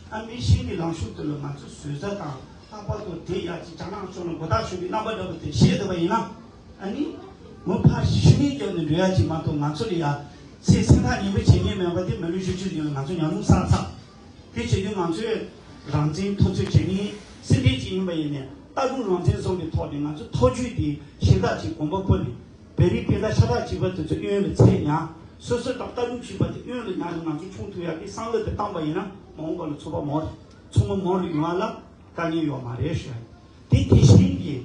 ཨ་མི་ཤིང་གི་ལངས་ཕྱོགས་དེ་ལ་ང་ཚོ་ཟུར་ཟ་དང་ལྷག་པར་དུ་དེ་ཡ་གཅིག་རྒྱ་ནག་ཕྱོགས་ལ་མགོ་བཏགས་ཞུ་བའི་རྣམ་པ་འདྲ་པོ་དེ་བཤད་ཐུབ་པ་ཡིན་ན། ཨ་ནི། མུ་ཕར་ཤི་ནས་རྒྱབ་ནས་འགྲོ་ཡ་ཅིག་མ་གཏོགས་ང་ཚོ་ལ་ཡ། ཚེ་སེམས་ཐག་ཉེ་པོ་བྱེད་མཁན་མེད་པ་དེ་མི་ལོ་བཞི་བཅུ་ཡིན་ལ་ང་ཚོ་ཉམས་མྱོང་བསགས་ཚར། དེ་བྱེད་དུས་ང་ཚོས་རང་བཙན་མཐོ་ཚད་བྱེད་མཁན་སེམས་ཁྲལ་ཅིག་ཡིན་པ་ཡིན་ནའི་ལྟ་གྲུབ་རང་བཙན་བཟུང་གི་ཐོག་ནས་ང་ཚོ་ཐོ་ཅོ་དེ་གཞན་དག་ཅིག་གོམ་པ་སྤོ་ནས་བོད་རིགས་སྤུན་ཟླ་ཤ་སྟག་གཅིག་པ་དེ་ཚོ་གཡོན་ལ་ཚད་ཉར། སོ་སོ་དང་ལྟ་གྲུབ་གཅིག་པ་དེ་གཡོན་ལ་ཉར་ནས་ང་ཚོ་མཆོང་ཐུབ་ཡ་གི་བསམ་བློ་དེ་བཏང་པ་ཡིན་ན་མ་འོངས་པ་ལ་ཚོགས་པ་མང་རུ་ཚོགས་མི་མང་རུ་ཡོང་བ་ལ་དཀའ་ངལ་ཡོད་མ་རེད་ཞུ་ཡ། དེ་དེ་བཞིན་གྱི།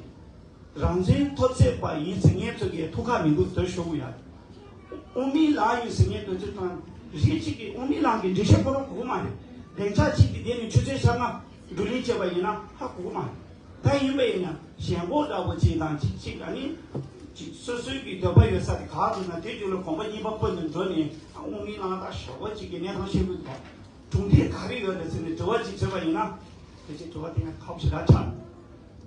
རང་བཙན་མཐོ་ཚད་པ་ཡིན་ཟེར་མཁན་ཚོ་གི་ཐུགས་ཁག་མི་འདུག་དོན་ཞུ་གི་ཡོད། དབུ་མའི་ལམ་ཡིན་ཟེར་མཁན་དེ་ཚོ་དང་རིགས་གཅིག་གི་དབུ་མའི་ལམ་གྱི་འགྲེལ་བཤད་ཁོ་རང་གོ་གི་མ་རེད། སྡིངས་ཆ་གཅིག་གི་སྟེང་ནས་ཆུ་ཚོད་ཞག་ལྔ་བགྲོ་གླེང་བྱས་པ་ཡིན་ན་ཧ་གོ་གི་མ་རེད། ད་ཡིན་པ་ཡིན་ན་ཞེན་ཁོག་འདྲ་པོ་གཅིག་དང་གཅིག་གཅིག་ཨ་ནི། གཅིག་སོ་སོའི་གི་འདོད་པ་ཡོད་ས་དེ་ག་འདུག་ན་དེ་རྒྱུད་ལ་གོམ་པ་གཉིས་པ་སྤོས་ནས་འགྲོ་ནས་དབུ་མའི་ལམ་དང་ཞེ་པོ་གཅིག་གི་གནས་སྟངས་ཤེས་དགོས་འདུག་གྲུབ་འབྲས་ག་རེ་ཡོད་རེད་ཟེར་ནས་དྲི་བ་ཅིག་བྱས་པ་ཡིན་ན། དེ་ཚོའི་དྲི་བ་དེ་ངས་ཁག་པོ་ཞེ་དྲག་ཆགས།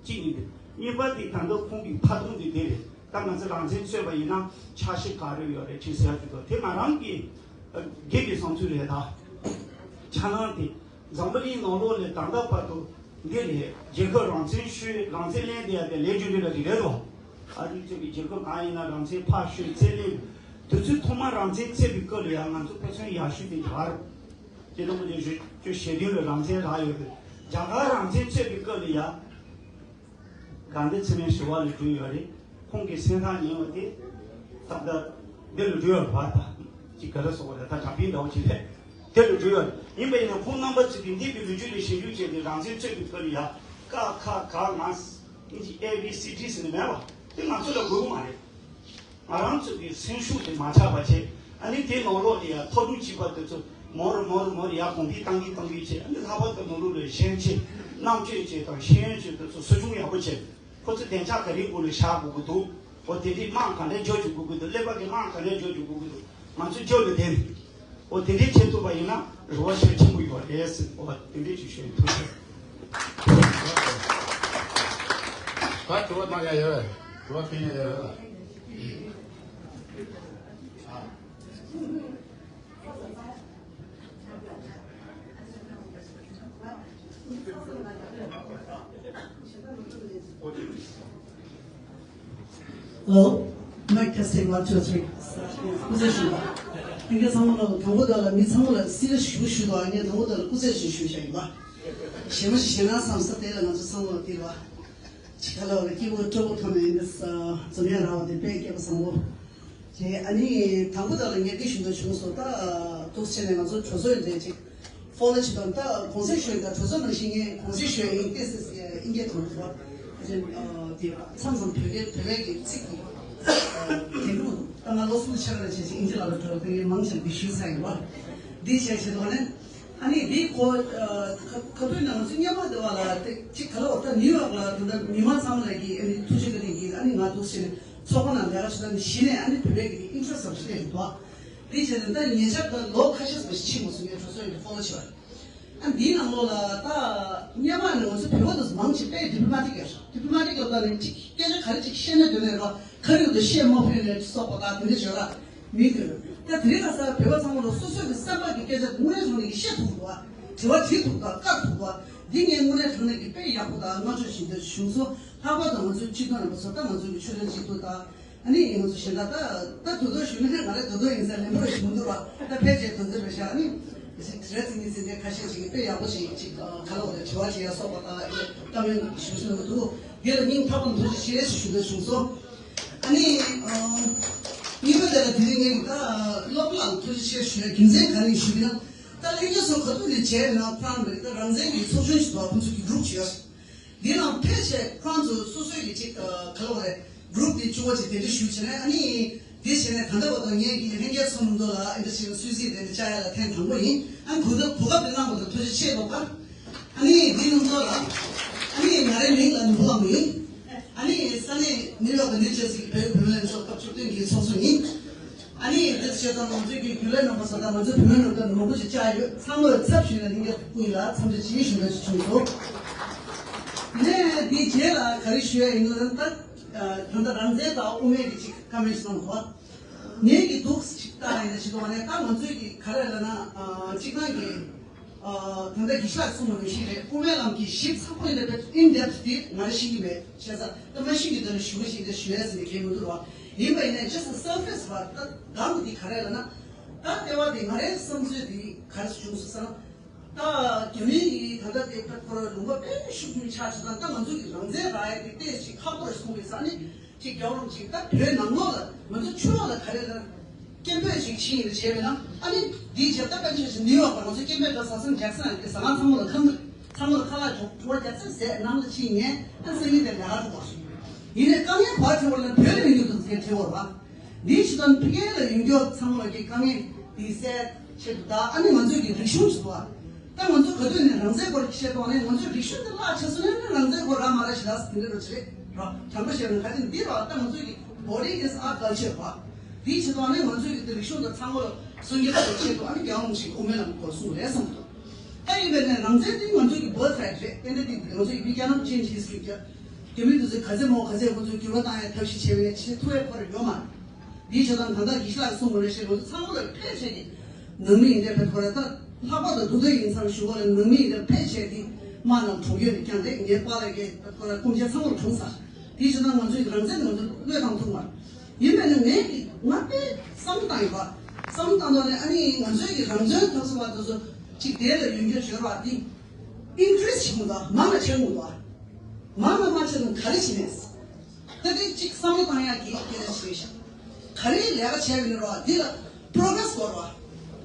གཅིག་ཡིན་ཏེ། གཉིས་པ་དེ་ད་ལྟ་ཁོང་གི་ཕར་གཏོང་དེ་དེ་རེད། ད་ང་ཚོ་རང་བཙན་རྩོད་པ་ཡིན་ན་འཆར་གཞི་ག་རེ་ཡོད་རེད་ཅེས་ཟེར་ཡ་ཅིག་འདུག་དེ་ང་རང་གི་སྒེར་གྱི་བསམ་ཚུལ་རེད་ད། ཆ་ནང་དེ། འཛམ་བུ་གླིང་ནང་ལོགས་ནས་ད་ལྟ་བར་དུ་འདི་ལས་རྒྱལ་ཁབ་རང་བཙན་ཞུས་རང་བཙན་ལེན་བསྡད་ཡ་དེ་ལས་རྒྱུ་འབྲས་ལ་རིགས་རེད་དོ། ཨ་རི་གཙོས་པའི་རྒྱལ་ཁབ་གང་ཡིན་ན་རང་བཙན་ཕར་ཞུས་བཙན་ལེན། དུས་ཚོད་ཐོག་མར་རང་བཙན་རྩོད་པའི་སྐབས་ལ་ཡང་ང་ཚོ་དཔེ་མཚོན་ཡག་ཤོས་དེ་རྒྱ་གར། སྤྱི་ལོ་ཉིས་སྟོང་དང་བཅུ་བཞི་ལོར་རང་བཙན་རག་ཡོད་རེད། རྒྱ་གར་རང་བཙན་རྩོད་པའི་སྐབས་ལ་ཡ། གྷན་དྷི་མཚན་མེད་ཞི་བ་ལ་བསྒྱུར་ཡོད་རེད། ཁོང་གི་སེམས་ཐག་ཉེ་བ་དེ། ད་ལྟ་འདི་ལ་བསྒྱུར་ཡོད་རེད་བ་ད། ཅིག་ག་རེ་ཟེར་དགོས་རེད་ད་དྲ་འབིན་འདྲ་བོ་ཅིག་རེད། དེ་ལ་བསྒྱུར་ཡོད་རེད། ཡིན་པ་ཡིན་ན་ཁོང་རྣམ་པ་ཚོས་ཀྱི་འདས་པའི་ལོ་རྒྱུས་ལ་ཞིབ་འཇུག་བྱས་ཏེ་རང་བཙན་རྩོད་པའི་སྐབས་ལ་ཡ། ཀ་ཁ་ག་ང་། ཨེ་བི་སི་ཌི་ཟེར་ནས་མེད་པ། དེ་ང་ཚོ་ལ་དགོས་ཀྱི་མ་རེད། ང་རང་ཚོ་གི་སེམས་ཤུགས་དེ་མ་ཆག་པ་བྱས། ཨ་ནི་དེའི་ནང་ལོགས་ལ་ཡ་མཐོ་སྒྲུབ་བྱས་པ་དེ་ཚོ་མོར་མོར་མོར་ཡ་གོང་འཕེལ་བཏང་གིན་བཏང་གིན་བྱས། ཨ་ནི་ལྷག་པར་དུ་ནང་ལོགས་ལ་ཞེན་ཆེ་རྣམ་དཔྱོད་ཅིག་དང་ཤེས་ཡོན་ཅིག་དེ་ཚོ་གསོ་སྐྱོང་ཡག་པོ་བྱས། ཁོ་ཚོ་བདེ་འཇགས་ག་རེའི་སྒོ་ནས་བཞག་དགོས་ཀྱི་འདུག་འོ་དེ་འདྲའི་དམག་ག་འདྲས་རྒྱག་རྒྱུ་དགོས་ཀྱི་འདུག་ཀླད་པ་གི་དམག་ག་འདྲས་རྒྱག་རྒྱུ་དགོས་ཀྱི་འདུག་ང་ཚོ་རྒྱབ་ལ་བསྡད་རེད། འོ་དེ་འདྲས་བྱེད་ཐུབ་པ་ཡིན་ན་རེ་བ་ཞེ་ཆེན་པོ་ཡོད་རེད་ཟེར། འོ་དེ་འདྲས་ཅིག་ཞུ་ཡིན། ཐུགས་རྗེ་ཆེ། ད་དྲི་བ་བཏང་ཡ་ཡོད་པས། དྲི་བ་འཐེན་ཡ་ཡོད་པས། Hello, mic testing, one, two, three. སྐུ་ཚེ་ཞུ་བ། ཨིན་སྐད་ཚང་མ་ལ་དང་པོ་དག་ལ་མི་ཚང་མ་ལ་སྲིད་ཞུ་ཞུ་དང་ངས་དང་པོ་དག་ལ་སྐུ་ཚེ་ཞུ་ཞུ་བྱ་ཡིན་པ། ཞེ་མ་ཞིག་ཞེ་ན་བསམ་ས་དེ་ལ་ང་ཚོ་ཚང་མ་ལ་དེ་བ། ཅི་ཁ་ལ་བ་ལ་སྐྱིད་པོ་སྤྲོ་པོ་ཐོན་ནས་ཡིན་ས་འཛོམས་ཡ་ར་བ་དེ་དཔེ་སྐྱིད་པོ་བཟང་པོ། དེ་ཨ་ནི་དང་པོ་དག་ལ་ངས་འདི་ཞུ་འདོད་བྱུང་སོང་། ད་འདུག་བྱས་ནས་ང་ཚོ་གྲོས་ཚོགས་འདྲ་ཅིག་ཕོ་ལོ་བྱེད་དང་། ད་གོང་ས་ཞུ་ཡིན། ད་གྲོས་ཚོགས་ནང་བཞིན་ངས་གོང་ས་ཞུ་ཡིན་ཏེ་སེ་སེ་ཨིན་སྐད་ཐོག་ནས་བ། དེ་མཚམས་མཚམས་བོད་སྐད་བོད་སྐད་ཀྱི་ཚིག་གི་དེ་འདུག་ད་ང་ལོ་གསུམ་ཕྱེད་ཀ་ལ་བྱས་ཅིག་ཨིན་ཇི་ལ་ལ་འགྲོ་དེ་ངས་མང་ཆེ་འདི་ཞུས་ཚར་ཡིན་བ། འདི་བྱས་བྱེད་དོགས་ནས། ཨ་ནི་འདི་གོ་ཁ་ཐུག་ནང་ཚུད་སྙན་མ་འདི་བ་ལ་དེ་ཅིག་ག་ལ་འོ་ད་ནིའུ་ཡོག་ལ་ད་ལྟ་མི་མང་ཚང་མ་ལ་གི་ཨ་ནི་ཐུགས་རྗེ་བཀའ་དྲིན་གྱིས་ཨ་ནི་ང་འདུག་ཟེར་ནས་ཚོགས་པ་ནང་ལས་ཀ་བྱེད་ད་ནི་གཞི་ནས་ཨ་ནི་བོད་པའི་གི་ཨིན་ཊི་རེ་སི་ཊི་ཞིག་ལས་འདུག་དེ་བྱས་ནས་ད་ཉེ་ཆར་ད་ལོ་ཁ་ཤས་ཙམ་ཞིག་ཕྱིན་མ་སོང་། ངས་གྲོས་ཚོགས་ཡོད་ཀྱི་ཕོ་ལོ་བྱེད་པ། ཨ་འདིའི་ནང་ལོགས་ལ་ད་སྙན་མ་ནས་ང་ཚོ་བོད་པ་དང་མང་ཆེ་དཔེ་ཌི་པི་ལོ་མ་ཊིག་ཡོད་ཤག་ཌི་པི་ལོ་མ་ཊིག་ལ་ད་ནི་ཅིག་སྐད་ཆ་ག་རེ་ཅིག་བཤད་ན་དོན་ནས་རོ་ཁ་རིག་ཏུ་བཤད་མ་ཕོད་ནས་སོགས་པ་དང་དེ་འདྲ་བརྗོད་ར། མི་དགོས། ད་དེ་རིང་ཁ་སང་བོད་པ་ཚང་མ་ལ་སོ་སོ་གི་བསམ་པ་གི་སྐད་ཆ་དངོས་གནས་དྲང་གནས་ཀྱི་བཤད་ཐུབ་འདུག་བ། དྲི་བ་དྲིས་ཐུབ་དང་བཀག་ཐུབ་བ། འདི་ངས་དངོས་གནས་དྲང་གནས་ཀྱི་དཔེ་ཡག་པོ་དང་བསྔགས་བརྗོད་ཞུ་འདོད་བྱུང་སོང་། ལྷག་པར་དུ་ང་ཚོའི་སྤྱི་དོན་རིང་པོ་ཚོ། ད་ང་ཚོ་གི་ཆོས་དོན་སྤྱི་དོན་དང་། ཨ་ནི་ང་ཚོ་གཞན་དག་ད་ད་དོ་དོ་ཞུ་ན་ང་རེ་དོ་དོ་ཡིན་ས་ལན་པོ་རེ་ཞུ་མི་འདུག་བ། ད་ཕལ་ཆེར་དོ་དོ་རེ་བཞག་ཨ་ནི་རེ་ཚིག་གཉིས་ཚིག་འདི་ཁ་ཤས་ཅིག་གི་དཔེ་ཡག་པོ་ཞིག་ཅིག་ག་ལ་བ་ལ་དྲི་བ་དྲི་ཡ་སོགས་པ་དང་བཀའ་མོལ་ཞུ་སྲོལ་འདུག་དེ་ལ་སྙིང་ཐག་པ་ནས་ཐུགས་རྗེ་ཆེ་ཞུ་འདོད་བྱུང་སོང་། ཨ་ནི། ཨ། གཉིས་པ་དེ་ལ་དེ་རིང་ངས་ད་སློབ་གྲྭ་ལ་ཐུགས་རྗེ་ཆེ་ཞུ་ཡ་རྒྱུ་མཚན་ག་རེ་ཞུ་གི་ན། ད་ལྷན་རྒྱས་ཚོ་ག་དུས་ནས་བྱས་ན་ཕ་རང་མི་རིགས་ད་རང་བཙན་གྱི་ཚོགས་ཆུང་ཞིག་འདུག་ཁོང་ཚོ་གི་གུ་རུབ་ཅིག་ཡོད། འདི་ནང་ཕལ་ཆེར་ཁོང་ཚོ་སོ་སོའི་གི་ཅིག་ག་ལ་བ་རེད། གུ་རུབ་དེ་བཅུ་པ་ཅིག་དེ་འདྲ་ཞུ་བྱས་ནས། ཨ་ནི་དེ་བྱས་ནས་ད་ལྟ་བར་དུ་ངས་ཀྱི་ལྷན་རྒྱས་ཚོ་མཉམ་དུ་ལ་ཨེ་འདྲ་ཞིག་སུད་སི་དེ་འདྲ་བཅར་ཡ་ལ་ཐེངས་དང་པོ་ཡིན། ཨ་གུ་ད་གོ་སྐབས་དེ་གནང་བ་དང་ཐུགས་རྗེ་ཆེ་ལོ་ཀ་ཨ་ནི་འདི་ནང་ཚོ་ལ། ཨ་ནི་ང་རའི་མིང་ལ་ནོར་བུ་ལགས་ཡིན། ཨ་ནི་ས་གནས་ནིའུ་ཡོག་གི་ནིའུ་ཇར་སི་གི་བོད་བུ་ལོན་ཚོགས་སྐབས་བཅུ་བདུན་གྱི་ཚོགས་གཙོ་ཡིན། ཨ་ནི་འདི་བྱས་ཙང་ང་ཚོའི་གི་རྒྱུན་ལས་རྣམ་པ་ཚོ་དང་ང་ཚོའི་བུ་ལོན་རྣམ་པ་མང་པོ་ཞིག་བཅར་ཡོད། ཚང་མ་ཚབ་ཞུས་ན་ལྷན་རྒྱས་ཀུན་ལ་འཚམས་འདྲི་ཅིག་ཞུ་འདོད་ཞིག་བྱུང་སོང་། དེ་ནས་འདིའི་རྗེས་ལ་ག་རེ་ཞུ་ཡ་ཡིན་ན་ད་ད་ལྟ་རང་བཙན་དང་དབུ་མའི་གི་ཅིག་བཀའ་མོལ་ཞིག་གནང་འདུག་ངས་ཀྱི་འདུག་ཅིག་ལྟ་ཡིན་ན་ཞིག་འདུག་བ་ནས། ད་ང་ཚོའི་གི་ག་རེ་ལབ་ན་སྤྱིར་བཏང་གི་ད་ལྟ་གི་ཤག་གསུང་བ་ནང་བཞིན་རེད། དབུ་མའི་ལམ་གྱི་ཞིབ་ཚགས་པོ་ཡིན་ན་བས་in depth དེ་ང་རང་ཤེས་ཀྱི་མེད། བྱས་ཙང་ད་མ་ཤེས་ཀྱི་དོན་ལ་ཞུ་བ་ཞིག་ད་ཞུ་ཡ་ཟེར་ནས་གལ་མི་འདུག་ར། ཡིན་པ་ཡིན་ན་just surface བ་ད་གང་གི་ག་རེ་ལབ་ན། ད་ལྟེ་བ་དེ་ང་རའི་བསམ་ཚུལ་དེ་ག་རེ་བྱུང་སོང་ཟེར་ན། ད་རྒྱ་མི་ཡིས་ད་ལྟ་དེ་ཁོ་ར་ལུང་པ་དཔེ་ཤུགས་ཆུང་ཆགས་ཆགས་དང་། ད་ང་ཚོ་གི་རང་བཙན་རག་ཡ་དེ་ཏོག་ཙམ་ཁག་པོ་རེད་གསུངས་པའི་ས་ནི། ཅིག་རྒྱལ་བ་རིན་པོ་ཆེ་ད་བོད་ནང་ལོགས་ལ་ང་ཚོ་ཕྱི་ལོགས་ལ་ག་རེ་ལ་སྐད་འབོད་ཅིག་ཕྱིན་ཡིན་བྱས་པས་ན། ཨ་ནི་འདིའི་རྗེས་ད་ཕན་ཆད་ཅིག་ནིའུ་ཡོག་པ་ང་ཚོ་སྐད་འབོད་འགྲོ་ས་སང་རྒྱག་ས་ཡང་གི་ཟ་ཁང་ཚང་མ་ལ་ཁང་ཚང་མ་ལ་ཁ་ལག་འགྲོ་འགྲོ་བ་རྒྱག་ས་ཟས་ནང་ལ་ཕྱིན་ངས་ཨ་སང་ཉིན་དེ་ལས་ཀ་འགྲོ་བ་ཞིག་ཡིན་ནས། དཀའ་ངལ་ག་འཕྲད་བར་ལ་བོད་ལ་ཡོང་རྒྱུ་དང་ཟེར་འཕྲད་བར་བ། འདིའི་ཕྱི་དོན་ཕ་གི་ལ་ཡོང་རྒྱུ་ཚང་མ་ལ་གི་དཀའ་ངལ་འདི་སེལ་ཆེད་དུ། ད་ཨ་ནི་ང་ཚོའི་གི་རིག་གཞུང་ཞིག་འདུག་བ། ད་ང་ཚོ་ག་དུས་ནས་རང་བཙན་སྐོར་བཤད་དོགས་ནས་ང་ཚོའི་རིག་གཞུང་དེ་བརླག་ཆགས་སོང་ན་ནི་རང་བཙན་སྐོར་རག་མ་རག་ཞིག་ལ་དེ་འདྲ་རོ་ཅི་རེད་རོ། དྲང་པོ་བཤད་ན་ག་དེ་འདི་རོ། ད་ང་ཚོའི་གི་body is our culture བ། འདིའི་ཕྱི་དོན་ནས་ང་ཚོའི་གི་དེ་རིག་གཞུང་དེ་ཚང་མ་ལ་སྲུང་སྐྱོབ་བྱེད་ཆེད་དུ་ཨ་ནི་རྒྱལ་བ་རིན་པོ་ཆེ་དབུ་མའི་ལམ་སྐོར་གསུངས་རེད་བསམ་གི་འདུག་ད་ཡིན་པས་ན་རང་བཙན་དེ་ང་ཚོའི་གི་birthright རེད། ཏན་ཏན་དེ་ང་ཚོའི་གི་we cannot change history རྒྱ་རྒྱ་མི་དེ་ཚོས་ག་ཚད་མོ་ག་ཚད་ཁོ་ཚོས་འགྱུར་བ་བཏང་ཡ་ཐབས་ཤེས་བྱས་པས་ན་བྱེད་ཐུབ་ཡ་ཁོ་ར་ཡོད་མ་རེད། འདིའི་ཆ་ཚང་གང་ལྟར་ཡེ་ཤེས་ལགས་ཀྱིས་གསུངས་པ་ནང་བཞིན་ང་ཚོ་ཚང་མ་ལ་ཕལ་ཆེར་གྱི་ནང་མི་ཡིན་དེ་བས་ཁོ་ར་ད་ལྷག་པར་དུ་འདུག་འདོད་ཡིན་ཙང་ཞུ་བ་ལ་ནང་མི་ཡིན་དེ་ཕལ་ཆེར་གྱི་དམག་ནང་གྲོངས་ཡོད་ནས་ཀྱང་རེད། ངའི་པཱ་ལགས་ཀྱི་ཁོ་ར་སྐུ་མཆེད་ཚང་མ་གྲོངས་ས། འདིའི་ཆ་ཚང་ང་ཚོའི་རང་བཙན་ང་ཚོ་བློས་བཏང་ཐུབ་མ་རེད། ཡིན་པས་ན་ངས་ཀྱི་ང་དཔེ་བསམ་བློ་བཏང་ཡོད་པ། བསམ་བློ་བཏང་དོགས་ནས་ཨ་ནི་ང་ཚོའི་གི་རང་བཙན་ཐོབ་ཟིན་པ་དེ་ཚོ་ཅིག་དེ་ལ་ཡོང་རྒྱུ་བྱོས་རོགས་འདི་increase བྱེད་དགོས་འདུག་མང་ལ་ཆེ་དགོས་འདུག་མང་ལ་མ་ཆེ་ན་ག་རེ་བྱེད་ནས། ད་དེ་གཅིག་བསམ་བློ་བཏང་ཡག་གི་སྐད་ཆ་ཞིག་རེད་ཤག་ག་རེ་ལས་ཀ་བྱས་པ་ཡིན་རོགས། འདི་ལ་progress དགོས་རོགས།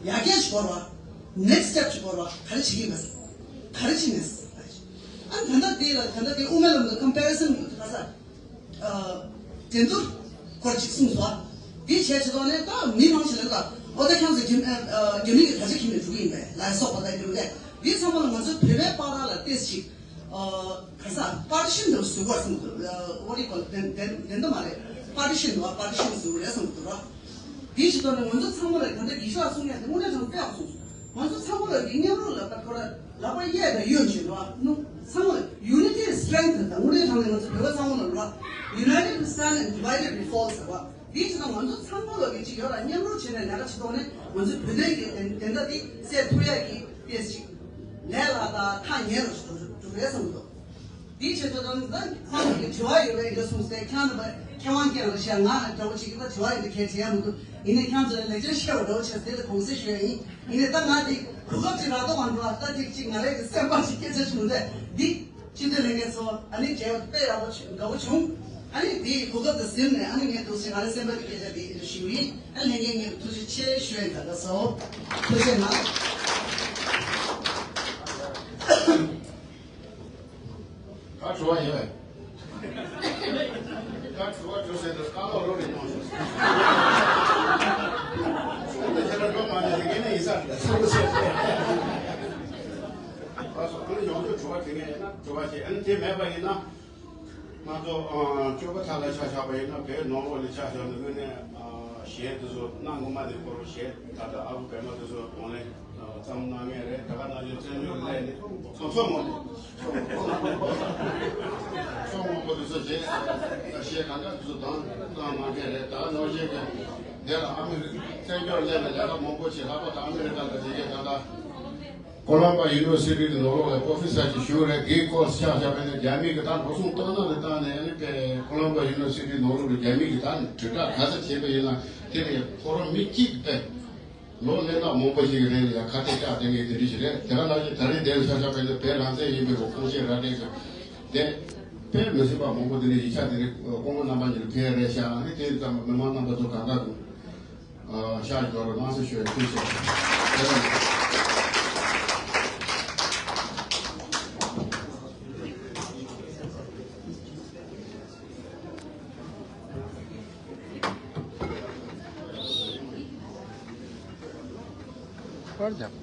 ཡར་རྒྱས་ཞིག་དགོས་རོགས། next step ཞིག་དགོས་རོགས། ག་རེ་བྱེད་ཀྱི་མེད། ག་རེ་བྱེད་མེད། ཨ་ནི་ད་ལྟ་འདི་ལ་ད་ལྟ་འདི་དབུ་མའི་ལམ་དང་comparison ག་ས་འགྲན་བསྡུར་སྐོར་ཅིག་གསུངས་སོང་། འདི་བྱས་བྱེད་དོན་ནས་ད་མི་མང་ཆེ་ལ་ད་ཨོ་ད་ཁྱང་ཚེ་རྒྱ་རྒྱ་མི་གི་ག་ཚོད་ཁྱིམ་ནས་འགྲོ་གི་ཡིན་པས་ལ་སོགས་པ་ད་འདི་འདྲ་འདི་ཚང་མ་ལ་ང་ཚོ་བོད་པའི་བར་ལ་ཏོག་ཙམ་ཅིག་ག་ས་partition དུ་བཟོ་དགོས་བསམ་གྱི་འདུག what do you call it? བདེན་བདེན་བདེན་དུ་མ་རེད། partition དུ་partition བཟོ་དགོས་རེད་བསམ་གྱི་འདུག་ར། དེའི་ཕྱི་ཐོག་ནས་ང་ཚོ་ཚང་མ་ལ་ད་ལྟ་དགེ་བཤེས་ལགས་གསུང་ཡ་དེ་དངོས་གནས་དྲང་གནས་དཔེ་ཡག་གསུངས་སོང་། ང་ཚོ་ཚང་མ་ལ་གི་མཉམ་རུབ་ལ་ད་ཁོ་ར་ལག་པ་གཡས་དང་གཡོན་བྱས་འདུག་ཨ། ནུ་ཚང་མ་unity is strength དང་། དངོས་གནས་དྲང་གནས་ང་ཚོ་བོད་པ་ཚང་མ་ལ་ར། United we stand and divided we fall ཟེར་བ། དེའི་ཕྱིར་ང་ཚོ་ཚང་མ་ལ་གི་ཅིག་ཡོད་ལ་མཉམ་རུབ་བྱས་ནས་ལས་ཀ་བྱེད་ཐོག་ནས་ང་ཚོའི་བོད་དོན་གྱི་བདེན་བདེན་མཐའ་དེ་གསལ་ཐུབ་ཡག་གི་ཏོག་ཙམ་ཅིག་ལས་སླ་དང་ཐག་ཉེ་རུ་འགྲོ་རེད་བསམ་གྱི་འདུག་དེའི་ཆེད་དུ་ད་ཁོང་གི་དྲི་བ་ཡོད་པའི་འདྲ་གསུངས་ཏེ། ཁྱེད་རང་ཚོ་མཁས་དབང་སྐྱེས་རང་བཤད། ང་འདྲ་བོ་ཅིག་གིས་ད་དྲི་བ་ཡིན་དུས་གལ་ཆེ་ཡ་མི་འདུག་ཡིན་ནའི་ཁྱེད་རང་ཚོ་ལ་ལེགས་ཆ་བཤད་པ་འདྲ་བོ་བྱས་ཏེ་དེ་ལ་དགོངས་སེལ་ཞུ་ཡ་ཡིན། ཡིན་ནའི་ད་ང་དེ་གོ་སྐབས་ཅིག་རག་མདོག་མ་འདུག་ད་ཐིག་ཅིག་ང་རང་གི་སེམས་པ་ཅིག་སྐད་ཆ་ཞིག་མི་འདུག་འདི་སྤྱི་འཐུས་ལྷན་རྒྱས་ཚོ་ཨ་ནི་མཇལ་བ་དཔེ་ཡག་པོ་བྱུང་། དགའ་བོ་བྱུང་། ཨ་ནི་དེའི་གོ་སྐབས་དེ་ཟིན་ནས་ཨ་ནི་ངས་འདུག་སེ་ང་རང་སེམས་པ་གི་སྐད་ཆ་དེ་ཞུ་ཡིན། ཨ་ནི་ལྷན་རྒྱས་ངས་ཐུགས་རྗེ་ཆེ་ཞུ་ཡིན། ད་ལྟ་སོ་ཐུགས་རྗེ་གནང་། ད་དྲི་བ་ཡོད། ད་དྲི་བ་དྲི་ཟེར་དུས་བཀའ་སློབ་རོགས་རེ་གནང་ཤོག་ད་ཁྱེད་རང་འགྲོ་མ་ནས་དེ་ག་ནས་ཡིན་ས་རེད། ཚང་མ་བཤད་བཤད། ཨ་སོ་ཁོ་ལ་ཡོང་རྒྱུ་དྲི་བ་དྲི་ངེས་ཡིན་ན་དྲི་བ་བྱེད། ཨ་ནི་དེ་མེད་པ་ཡིན་ན། ང་ཚོ་ཨ་སྤྱོད་པ་ཐ་ལ་ཆ་བཞག་པ་ཡིན་ན། བོད་ནང་ལོགས་ལ་ཆ་བཞག་ན་དངོས་གནས་ཨ་གཞས་དེ་ཚོ་གནའ་སྔོན་མ་དེ་སྐོར་གཞས་ད་ལྟ་ཨ་ཁུ་པད་མ་དེ་ཚོ་གདོང་ལེན་ཨ་བརྩམས་གནང་མཁན་རེད། དེ་ག་ནང་བཞིན་བཙན་བྱོལ་སླེབས་ནས་ཚོ་ཚོ་མང་པོ་ཚོ་མང་པོ་དེ་ཚོ་གཞས་གཞས་གང་ག་དེ་ཚོ་བཏང་བཏང་གནང་མཁན་རེད། དེ་ག་ནང་བཞིན་གྱི་དེ་ལ་ཨ་མི་རི་བཙན་བྱོལ་སླེབས་ནས་ལས་ཀ་མང་པོ་བྱས། ལྷག་པར་དུ་ཨ་མི་རི་ཀ་ལ་དེ་གས་ད་ལྟ། ཀོ་ལམ་བྷ་ཡུ་ནི་ཝར་སི་ཊི་གི་ནང་ལོགས་ལ་པོ་རོ་ཕེ་སར་ཅིག་བཞུགས་རེད། དེའི་སྐོར་ཆ་བཞག་པ་ཡིན་ན། རྒྱ་མི་གི་ད་འགྲོ་སོང་བཏང་ན་ལ་བཏང་ནས། ཨ་ནི་པའི་ཀོ་ལམ་བྷ་ཡུ་ནི་ཝར་སི་ཊི་ནང་ལོགས་ལ་རྒྱ་མི་གི་ད་དྲིལ་བསྒྲགས་ག་ཚོད་བྱས་པ་ཡིན་ན། དེ་ནས་ཁོ་རང་མི་གཅིག་གི་ལོ་ལས་ན་མང་པོ་ཞིག་རེད་ལ་ཡ། ཁ་གཏད་བཅག་དེ་ངས་དེ་འདྲ་ཞིག་རེད། དེ་ག་ནང་བཞིན་ད་རེས་དེ་ལ་ཆ་བཞག་པ་ཡིན་ན་བོད་རང་བཙན་ཡིན་པའི་གི་ཁུངས་སྐྱེལ་ར་སྤྲད་ཀྱི་དེ་དཔེ་མི་སྲིད་པ་མང་པོ་དེ་འདྲ་ཡིག་ཆ་དེ་འདྲ་སྐུ་ངོ་རྣམ་པ་གཉིས་ལ་ཕེབས་རེད་ཤག་ཨ་ནི་དེ་ཙམ་མི་མང་རྣམ་པ་ཚོ་གང་ག་དུ། ཨ་ཤག་འཇོག་རོགས་གནང་ཟེར་ཞུ་ཡ་ཐུགས་རྗེ་ཆེ།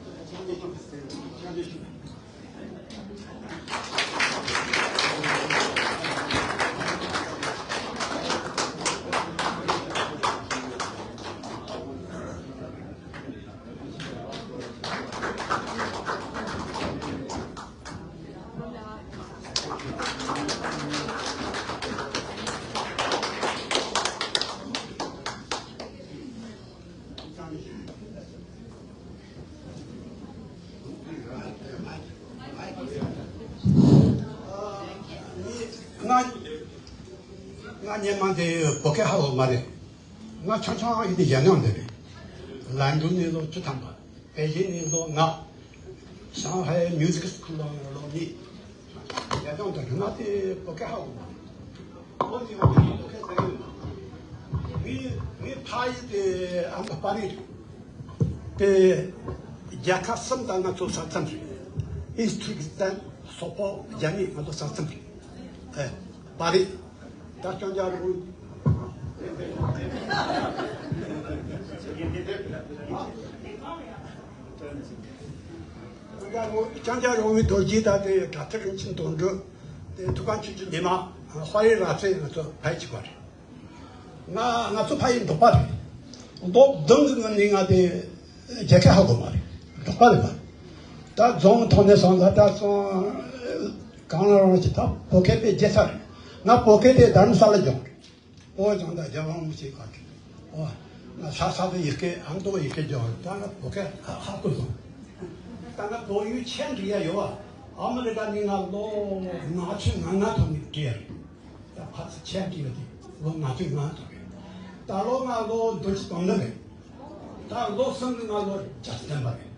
ང་ང་སྔོན་མ་དེ་བོད་སྐད་ཧ་གོ་མ་རེད། ང་ཆུང་ཆུང་ཡིན་དུས་རྒྱ་ནག་འདི་རེད། ལན་ཌན་ནས་ལོ་བཅུ་ཐམ་པ། པེ་ཅིན་ནས་ལོ་ལྔ། ཤང་ཧའེ་མིའུ་ཟིག་སི་ཁུལ་ལ་ལོ་གཉིས། རྒྱ་ནག་འདི་རེད། ང་དེ་བོད་སྐད་ཧ་གོ་མ་རེད། ཨོ་ནི་ཨོ་ནི་བོད་སྐད་ཟེར་གི་ཡོད། ངའི་ངའི་ཕ་ཡུལ་དེ་ཨ་མདོ་དཔའ་རིས་རེད། དེ་རྒྱལ་ཁབ་གསུམ་དང་ང་ཚོ་ས་མཚམས་རེད། ཨིས་ཊི་ཊུར་ཀི་སི་ཏན། སོག་པོ། རྒྱ་མི། ང་ཚོ་ས་མཚམས་རེད། ཨེ། དཔའ་རིས། ད་ཅང་ཅང་རུང་། ཅང་ཅང་རུང་བའི་རྡོ་རྗེ་དང་དེ་གྲྭ་ཐར་རིན་ཆེན་དོན་གྲུབ། དེ་ཐུའུ་བཀྭན་ཆུན་གྱི་ཉི་མ། དཔའ་རིས་རབ་གསལ། ང་ཚོ་ཕ་ཡུལ་གཅིག་པ་རེད། ང་ང་ཚོ་ཕ་ཡུལ་འབྲོག་པ་རེད། ལོ་བདུན་གྱི་སྔོན་ནས་ང་དེ་རྒྱལ་ཁ་ཧ་གོ་མ་རེད། འབྲོག་པ་རེད་པ། ད་རྫོང་ཐོག་ནས་སོང་ལ་ད་སོང་གང་ལ་རང་ཅི་ད་བོད་སྐད་དེ་བརྗེད་ཚར་རེད། ང་བོད་སྐད་དེ་དྷ་རམ་ས་ལ་སྦྱངས་རེད། བོད་ལྗོངས་དང་རྒྱལ་བ་རིན་པོ་ཆེའི་བཀའ་དྲིན། ཨོ། ང་ས་ས་དེ་ཡི་གེ་ཨ་མདོ་ཡི་གེ་སྦྱངས་རེད། ད་ང་བོད་སྐད་ཧ་ཧ་གོ་སོང་། ད་ང་བོད་ཡིག་ཆེན་འབྲི་ཡ་ཡོད་བ། ཨ་མི་རི་ཀ་ནས་ང་ལོ་ལྔ་བཅུ་ང་ལྔ་ཐོག་ནས་བྲིས་ཡ་རེད། ད་ཕར་ཚུར་ཆད་འདྲི་ཡོད་དེ་ལོ་ལྔ་བཅུ་ང་ལྔ་ཐོག་རེད། ད་ལོ་ང་ལོ་བདུན་ཅུ་དོན་ལྔ་རེད། ད་ལོ་གསུམ་གྱི་ང་ལོ་བརྒྱད་ཅུ་ཐམ་པ་རེད།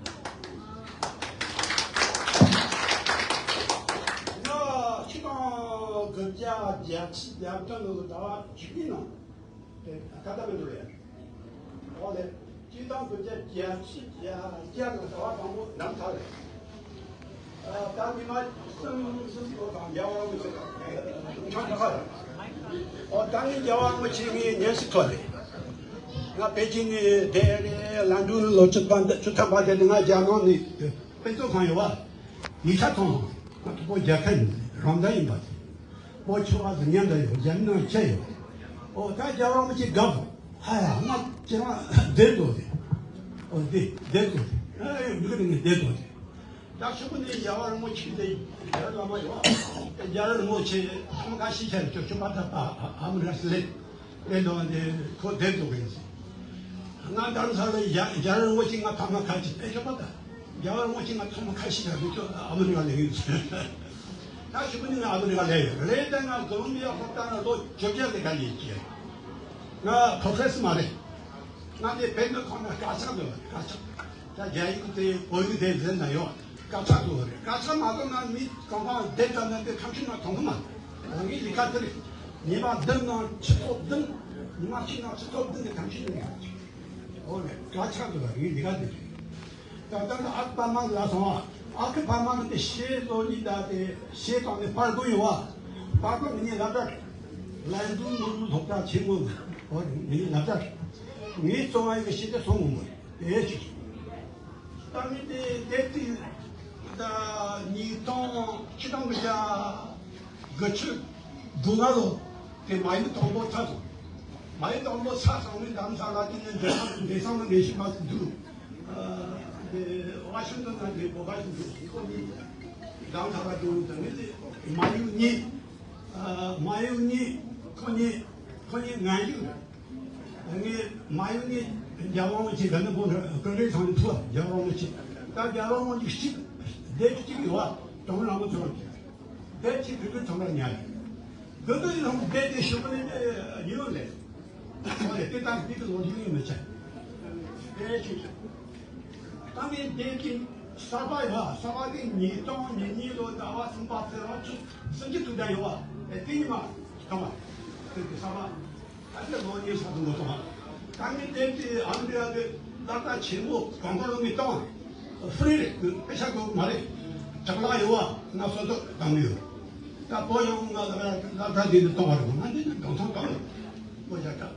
ང་ཆིག་སྟོང་དགུ་བརྒྱ་བརྒྱད་ཅུ་གྱ་བདུན་ལོ་ཟླ་བ་བཅུ་པའི་ནང་དེ་ཁ་ཏ་མི་འདུག་ཡ། ཨོ་ལེ། སྤྱིར་བཏང་དགུ་བརྒྱ་བརྒྱད་ཅུ་གྱ་བརྒྱད་ལོ་ཟླ་བ་དང་པོ་ནམ་ཐག་རེད། ཨ། ད་ཉི་མ་གསུམ་གསུམ་ལོ་དང་རྒྱལ་བ་རིན་པོ་ཆེ་ཆང་ཆག་རེད། ཨོ་ད་ངས་རྒྱལ་བ་རིན་པོ་ཆེ་ངའི་སྙན་སེང་ཐོག་ནས། ང་པེ་ཅིན་ནས་བསྡད་རེད། ལན་ཌན་ནས་ལོ་བཅུ་ཐམ་པ་བཅུ་ཐམ་པ་བསྡད་ནས་ང་རྒྱ་ནག་ནས་དཔེ་མཛོད་ཁང་ཡོད་བ། ཡིག་ཆ་ཐོན་སོང་། ང་ཐུ་བོ་རྒྱལ་ཁབ་ཡིན། རང་བདག་ཡིན་པ་དེ། བོད་ཆོལ་ཁ་གསུམ་མཉམ་དུ་ཡོད། རྒྱ་མི་ནང་ཁྱེར་ཡོད། ཨོ་ད་རྒྱལ་བ་རིན་པོ་ཆེ་དགའ་སོང་། ཧ་ཡ་ང་ཁྱེད་རང་བསྡད་དགོས་རེད། ཨོ་བསྡད་བསྡད་དགོས་རེད། ཨ་ཡོད་མི་གི་ནས་བསྡད་དགོས་རེད། ད་ཤོག་གུ་ནས་རྒྱལ་བ་རིན་པོ་ཆེ་དེ་རྒྱལ་བ་བླ་མ་ཡོད། རྒྱལ་བ་རིན་པོ་ཆེ་ཐོག་མ་ཁ་ཤས་ཆ་རེ་ཅོ་ཅོ་པ་ད་པ་ཨ་མི་ར་སི་ལེ་ལེ་འདོན་དེ་ཁོ་དེབ་འདུག་གི་ཡིན། ང་རྡ་རམ་ས་ལ་རྒྱལ་རྒྱལ་བ་རིན་པོ་ཆེ་ང་ཐོག་མ་ཁ་ཅིག་ཨེ་ཅོ་པ་ད་རྒྱལ་བ་རིན་པོ་ཆེ་ང་ཐོག་མ་ཁ་ཤས་ཆ་རེ་ཅོ་ཨ་མི་རི་ཀ་ལེ་གི་ཡིན། ད་ཤོག་གུ་ནས་ང་ཨ་མི་རི་ཀ་ལེ་ཡོད་རེད། ད་ང་ཀོ་ལོམ་བི་ཡ་ཁོ་ད་ང་ལོ་བཅོ་བརྒྱད་ལས་ཀ་ཡིན་གྱི། ང་པོ་རོ་ཕེ་སར་མ་རེད། ང་དེ་བོད་མི་ཁོ་ན་དཀར་ཆག་འདུག་དཀར་ཆག་ད་རྒྱ་ཡིག་དེ་བོད་ཡིག་དེ་འཛིན་ན་ཡོད་དཀར་ཆག་འདུག་རེད། དཀར་ཆག་མ་གཏོགས་ན་མི་གང་གང་བསྡད་ཙམ་ན་དེ་ཐམས་ཅད་ན་མཐོང་གི་མ་རེད། ངའི་ལས་ཀ་དེ་རེད། ཉི་མ་བདུན་ནང་ཆུ་ཚོད་བདུན། ཉི་མ་གཅིག་ནང་ཆུ་ཚོད་བདུན་དེ་ཐམས་ཅད་ནས་ཡོད། འོ་རེད། དཀར་ཆག་འདུག་ངའི་ལས་ཀ་དེ་རེད། ད་ལྟ་ཨ་ཁུ་པདྨ་ལ་སོང་། ཨ་ཁུ་པདྨ་དེ་ཤེས་ལོ་གཉིས་ད་དེ་ཤེས་དང་དེ་པར་ཀོ་ཡོད་བ། པར་ཀོ་ངའི་ལབ་ད་རེད། ལན་དུ་ནོར་བུ་སློབ་གྲྭ་ཆེན་མོ་འོ་ངའི་ལབ་ད་རེད། ངའི་གཙོ་བ་ཡི་ཤེས་དེ་སོང་ངོ་མ་རེད། དེ་ཅི། ད་ནི་དེ་དེབ་དེ་ད་ཉིས་སྟོང་ཆིག་སྟོང་དགུ་བརྒྱ་དགུ་བཅུ་དགུ་ལོ་དེ་མ་ཡིན་དང་པོ་ཚར་སོང་། མ་ཡིན་དང་པོ་ཚར་སོང་ནས་རྡ་རམ་ས་ལ་དེ་ནས་འདས་སང་འདས་སང་ལ་ལས་བྱེད་པ་འདུག་དེ་ཝ་ཤིང་ཏོན་ན་དེ་བོད་པ་ཞིག་འདུག་ཁོ་གཉིས་རྡ་རམ་ས་ལ་འགྲོ་འདུག་ནས་དེ་མ་ཡུ་གཉིས། མ་ཡུ་གཉིས་ཁོ་གཉིས་ཁོ་གཉིས་ངན་ཞིག་རེད། ངས་མ་ཡུ་ནས་རྒྱལ་བ་དབང་ཆེན་ག་ནས་བོ་ཀུན་རེ་ཚང་ནས་ཐུག་རྒྱལ་བ་དབང་ཆེན་ད་རྒྱལ་བ་དབང་ཆེན་གཅིག་སྡེ་གཅིག་ཡོད་བ་གྲོང་རང་མ་ཚོ་སྡེ་གཅིག་གི་ཀུན་ཚང་མ་ཉར་གི་ཀུན་ཏུ་ཡིན་ལྷུང་སྡེ་དེ་ཞུ་གི་ནས་ཉི་ལོ་ལས་ཨོ་ལས་དེ་ལྟར་འདི་གི་ལོ་རྒྱུས་ཡིན་མི་ཆ་སྡེ་གཅིག་ད་ནི་སྡེ་གཅིག་གསར་པ་ཡོད་བ་གསར་པ་དེ་ཉིས་སྟོང་ཉེར་གཉིས་ལོ་ཟླ་བ་གསུམ་པ་ཚེས་པ་བཅུ་གསུམ་གཅིག་ཐུག་ད་ཡོད་བ་དེ་ཉི་མ་གང་བ་དེ་གི་གསར་པ། ད་ལྟ་ལོ་ཉི་ཤུ་ཙམ་འགོར་སོང་། ད་ནི་དེབ་དེ་ཨ་མི་རི་ཀ་གི་སློབ་གྲྭ་ཆེན་མོ་གང་ག་ལོ་མི་གཏོང་། ཧྥི་རི་རེད། དཔེ་ཆ་དགོས་མ་རེད། གྲངས་ལ་ཡོད་བ་ང་སོ་སོ་གཏོང་གི་ཡོད། ད་བོད་ཡོང་ང་སློབ་གྲྭ་འདི་ནས་གཏོང་བ་རེད། ང་འདི་ནས་གཏོང་ཐང་གཏོང་རེད། བོད་རྒྱ་གར།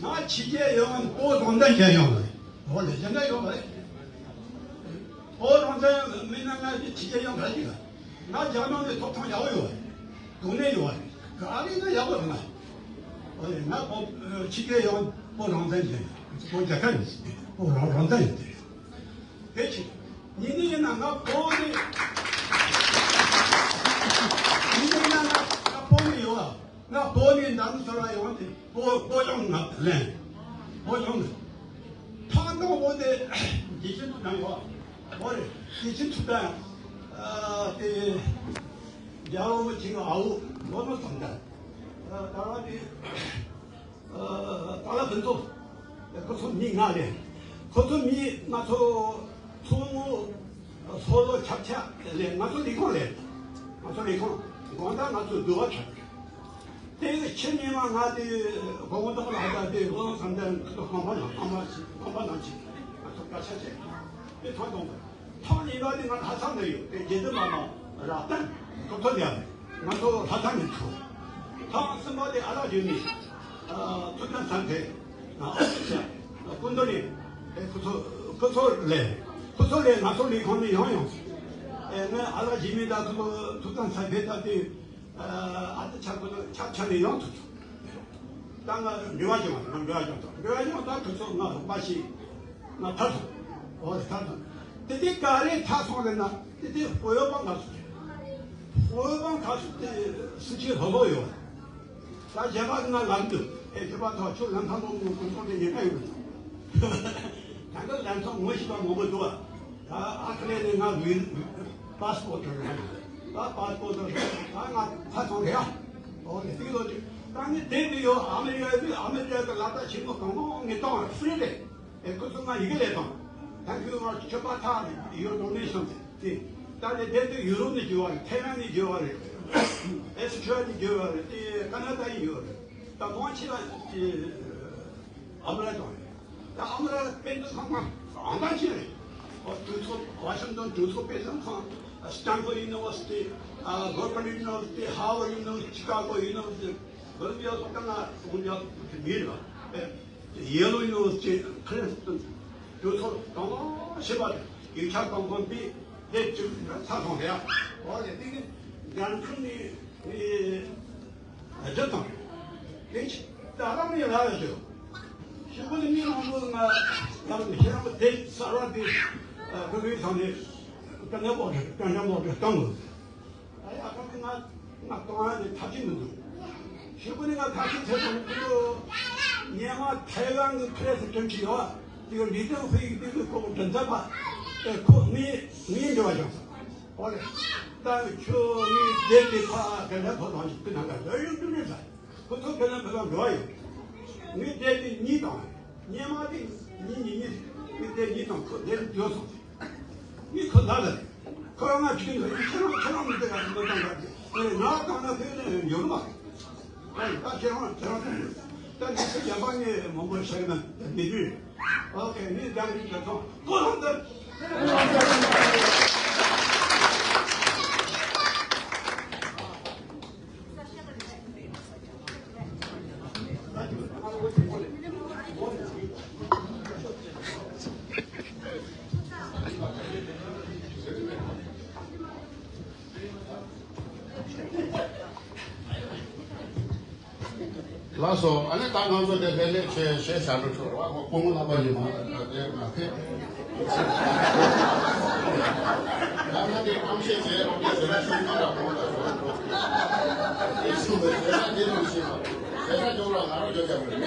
ང་ཕྱི་རྒྱལ་ཡོང་བོད་རང་བཙན་བྱས་ཡོང་བ་རེད། བོད་ལས་གཞན་ཡོང་བ་རེད། བོད་རང་བཙན་མིན་ན་ང་ཕྱི་རྒྱལ་ཡོང་ག་ཅིག་ལ། ང་རྒྱ་ནག་ནས་ཐོབ་ཐང་ཡག་པོ་ཡོད་རེད། གོ་གནས་ཡོད་རེད། ག་རེ་ན་ཡག་པོ་རེད་ང་། ཨོ་ཡ་ང་བོད་ཕྱི་རྒྱལ་ཡང་བོད་རང་བཙན་ཡིན། བོད་རྒྱལ་ཁབ་ཡིན། བོད་རང་རང་བཙན་ཡིན་དེ། དེ་ཕྱིར་ཉིན་ནས་ཡིན་ན་ང་བོད་ནས་ཉིན་ནས་ཡིན་ན་ང་ང་བོད་ནས་ཡོད་ཨ། ང་བོད་ནས་འདམ་ས་ལ་ཡོང་དེ་བོད་བོད་ལྗོངས་ང་ལེན། བོད་ལྗོངས་ནས་ཐང་ཐང་བོད་དེ་རྒྱལ་ཆེན་དུ་ནང་ཡོད་ཨ། བོད་རེད་རྒྱལ་ཆེན་ཐུབ་ད་ཡང་དེ། རྒྱལ་བ་རིན་པོ་ཆེ་གི་ཨ་བོ་ལོ་ན་བཟང་ད། ད་རང་དེ་ད་ལ་ཕུན་ཚོགས་ཁོ་ཚོ་མི་ང་རེད། ཁོ་ཚོ་མི་ང་ཚོ་ཚོ་ངོ་ཚོ་ལོ་ཆབ་ཆ་ལས་ང་ཚོ་ལས་ཁུངས་ལས་ང་ཚོ་ལས་ཁུངས་དགོང་དག་ང་ཚོ་འདུལ་བ་ཆགས། དེ་ཕྱི་ཉིན་མ་ང་དེ་དགོང་དག་ལ་ད་དེ་ལོ་ན་བཟང་ད་ཁོ་ཚོ་ཁང་པ་ནང་ཁང་པ་ཁང་པ་ནང་ཆེ་ང་ཚོ་སྐད་ཆ་བྱས་དེ་ཐང་གཏོང་དགོས། ཐང་ཉིན་པ་དེ་ང་ལྷ་ས་ནས་ཡོད་དེ་རྒྱལ་དུ་མ་མ་རག་སྟངས་ཐོབ་ཐོབ་ཡ་ང་ཚོ་ལྷ་ས་ནས་ཐུག་ཐང་གསུམ་པ་དེ་ཨ་རག་ཡོད་ནི་ཐུག་ཐང་ཚང་དེ་ཨ་ཨོ་ཚོ་ཀུན་འདོད་ནི་ཁོ་ཚོ་ཁོ་ཚོ་ལས་ཁོ་ཚོ་ལས་ང་ཚོ་ལས་ཁང་ནས་ཡོང་ཡོང་ངས་ཨ་རག་ཡིན་མིན་ད་ཁོ་ཚོ་ཐུག་ཐང་ཚང་དེ་ད་དེ། ཨ་ཏི་ཆ་ཁོ་ཚོ་ཆ་ཆ་ནས་ཡོང་ཐུབ་ཐུབ། ད་ང་འབྲེལ་བ་བྱུང་བ་ང་འབྲེལ་བ་བྱུང་ཐོག་འབྲེལ་བ་བྱུང་ད་ཁོ་ཚོ་ང་རོགས་པ་ཞིག་ང་ཐར་སོང་། འོ་ཐར་སོང་། དེ་དེ་ག་རེ་ཐར་སོང་ལབ་ན་དེ་དེ་ཧོ་ཡོ་པང་ག་སུ་ཧོ་ཡོ་པང་ག་སུ་དེ་སུ་ཆེ་ལྷོ་ལྷོ་ཡོད། ད་རྒྱ་གར་ང་ལམ་དུ་ཨེ་རྒྱ་གར་ཐོག་ཆུ་ལམ་ཐང་ལོང་ངོ་ཀུན་སོང་དེ་ཉེན་ཁ་ཡོད། ད་ང་ལམ་ཐོག་ངོ་ཤེས་པ་མང་པོ་འདུག་ད་ཨ་ཁ་ལས་ནས་ང་ལུས་པཱ་སི་པོར་ཊི་རེད། ད་པཱ་སི་པོར་ཊི་རེད། ད་ང་ཕ་ཚང་རེད་ཨ། ཨོ་ལེ་དེ་ལོ་དེ་ད་ངས་བསྡད་དེ་ཡོད། ཨ་མི་རི་ཀ་ཡོད། ཨ་མི་རི་ཀ་གི་ལག་བརྡ་ཆེན་མོ་གང་གང་ངས་བཏང་བ་ཧྥི་རི་རེད། ཨེ་ཁོ་ཚོ་ང་ཡི་གེ་ལས་བཏང་། Thank you very much. ཁྱོད་པ་ཐག་ཡོད་ཌོ་ནེ་ཤན་དེ་ད་ནས་བསྡད་དེ་ཡུ་རོབ་ནས་བརྒྱུད་བ་རེད། ཐའི་ལན་ནས་བརྒྱུད་བ་རེད། ཨེ་སི་ཁྲི་ལ་ནས་བརྒྱུད་བ་རེད། དེ་ཀ་ན་ཌ་ཡིན་ཡོད་རེད། ད་མང་ཆེ་བ་ཨ་མི་རི་ཀ་དང་རེད། ད་ཨ་མ་ར་དཔེ་མཛོད་ཁང་ཁང་གང་འདྲ་ཅིག་རེད། ཨོ་གྲོས་ཚོགས་ཝ་ཤིང་ཏོན་གྲོས་ཚོགས་དཔེ་མཛོད་ཁང་། Stanford University, Harvard University, Harvard University, Chicago University, Columbia སོགས་ཀྱང་ང་ཀོ་ལོམ་བི་ཡ་མི་རེད་པ། Yale University, Princeton གྲོས་ཚོགས་གང་ཞིག་པ་ཡིག་ཆ་གང་གང་པའི་ལས་བྱེད་ཚ་ཐོང་རེད། ཨོ་ལས་དེ་གི་འགན་འཁྲི་ནི། ཨ་ཅེ་དང་། དེ་ད་རང་ནས་ལ་ཡོད་ཤོག་གུ་ནི་མི་རང་ཚོ་ང་ཡང་ནི་ཁྱེད་རང་དེ་གསར་བ་དེ་ཨ་ཁོ་བོའི་ཚང་ནས་ ཀྲང་ཀྲང་པོ་ཏི་ཀྲང་ཀྲང་པོ་ཏི་གཏོང་དགོས། ད་ཡ་ཁ་ཁ་ང་ང་གཏོང་ཡ་དེ་ཐབས་ཤེས་མི་འདུག་ཞེ་པོ་ནི་ང་ཐབས་ཤེས་བྱས་སོང་། ཁོ་ཚོ་སྔོན་མ་ཐའེ་ཝན་གྱི་ཕེ་རེ་སི་ཌེན་ཊི་ཡོད་པ། དེ་ག་ལི་ཏིན་ཧུའེ་ཡི་དེ་གི་ཁོ་གི་མགྲིན་ཚབ་པ། ཨེ་ཁོ་ངའི་ངའི་འབྲེལ་བ་བྱུང་སོང་། ཨོ་ལེ། ད་ཁྱོད་ངའི་སྡེ་དེ་ཕ་ག་འདྲ་ཕོ་ལོང་ཞིག་ཁུ་ནང་ག་ལོས་ཡོང་དུས་རེད་ལ། ཁོ་ཚོ་ཁྱོད་རང་ཕ་ག་འགྲོ་བ་ཡོད། ངའི་སྡེ་དེ་གཉིས་དང་། སྔོན་མ་དེ་གཉིས་གཉིས་གཉིས་ངའི་སྡེ་གཉིས་དང་ཁོ་སྡེ་དེ་བསྡུར་སོང་། ངས་ཁོ་ལ་ལ་ཁོ་རང་ང་ཅིག་ནས་ཁྱེད་རང་ཁྱེད་རང་མི་དེ་ཡང་མི་གཏོང་ག་ངས་ང་གཏོང་ན་ཁོས་ནས་ཡོང་མ། ཨ་ད་ཁྱེད་རང་ཁྱེད་རང་གཏོང་དགོས། ད་འདི་ཚོ་རྒྱབ་པ་ངས་མང་པོ་བཤད་ན་ད་མི་འདུག་ཨོ་ཁེ། ངས་རྒྱང་རིང་དུ་ཐོངས་ཁོ་རང་ད། ལགས་སོ། ཨ་ནི་ད་ང་ཚོ་དེ་ལྷན་ལྷན་བྱས་བྱས་བྱ་འགྲོ་ཆོག་ར་བ་སྐུ་ངོ་རྣམ་པ་ཡིན་མ་རེད། ད་དེ་མ་ཕེབས། ད་ང་དེ་གཏམ་བཤད་བྱས་རོགས་ཀྱི་ཟེར་ན་ཤུགས་མ་ར་གོང་ལ་ཞོག་འགྲོ། དེ་ཤུགས་མེད་ཟེར་ན་དེ་རུ་ཤེས་པ་ཟེར་ན་ཅོག་ར་ང་རུ་ཡོད་ཀྱང་མེད།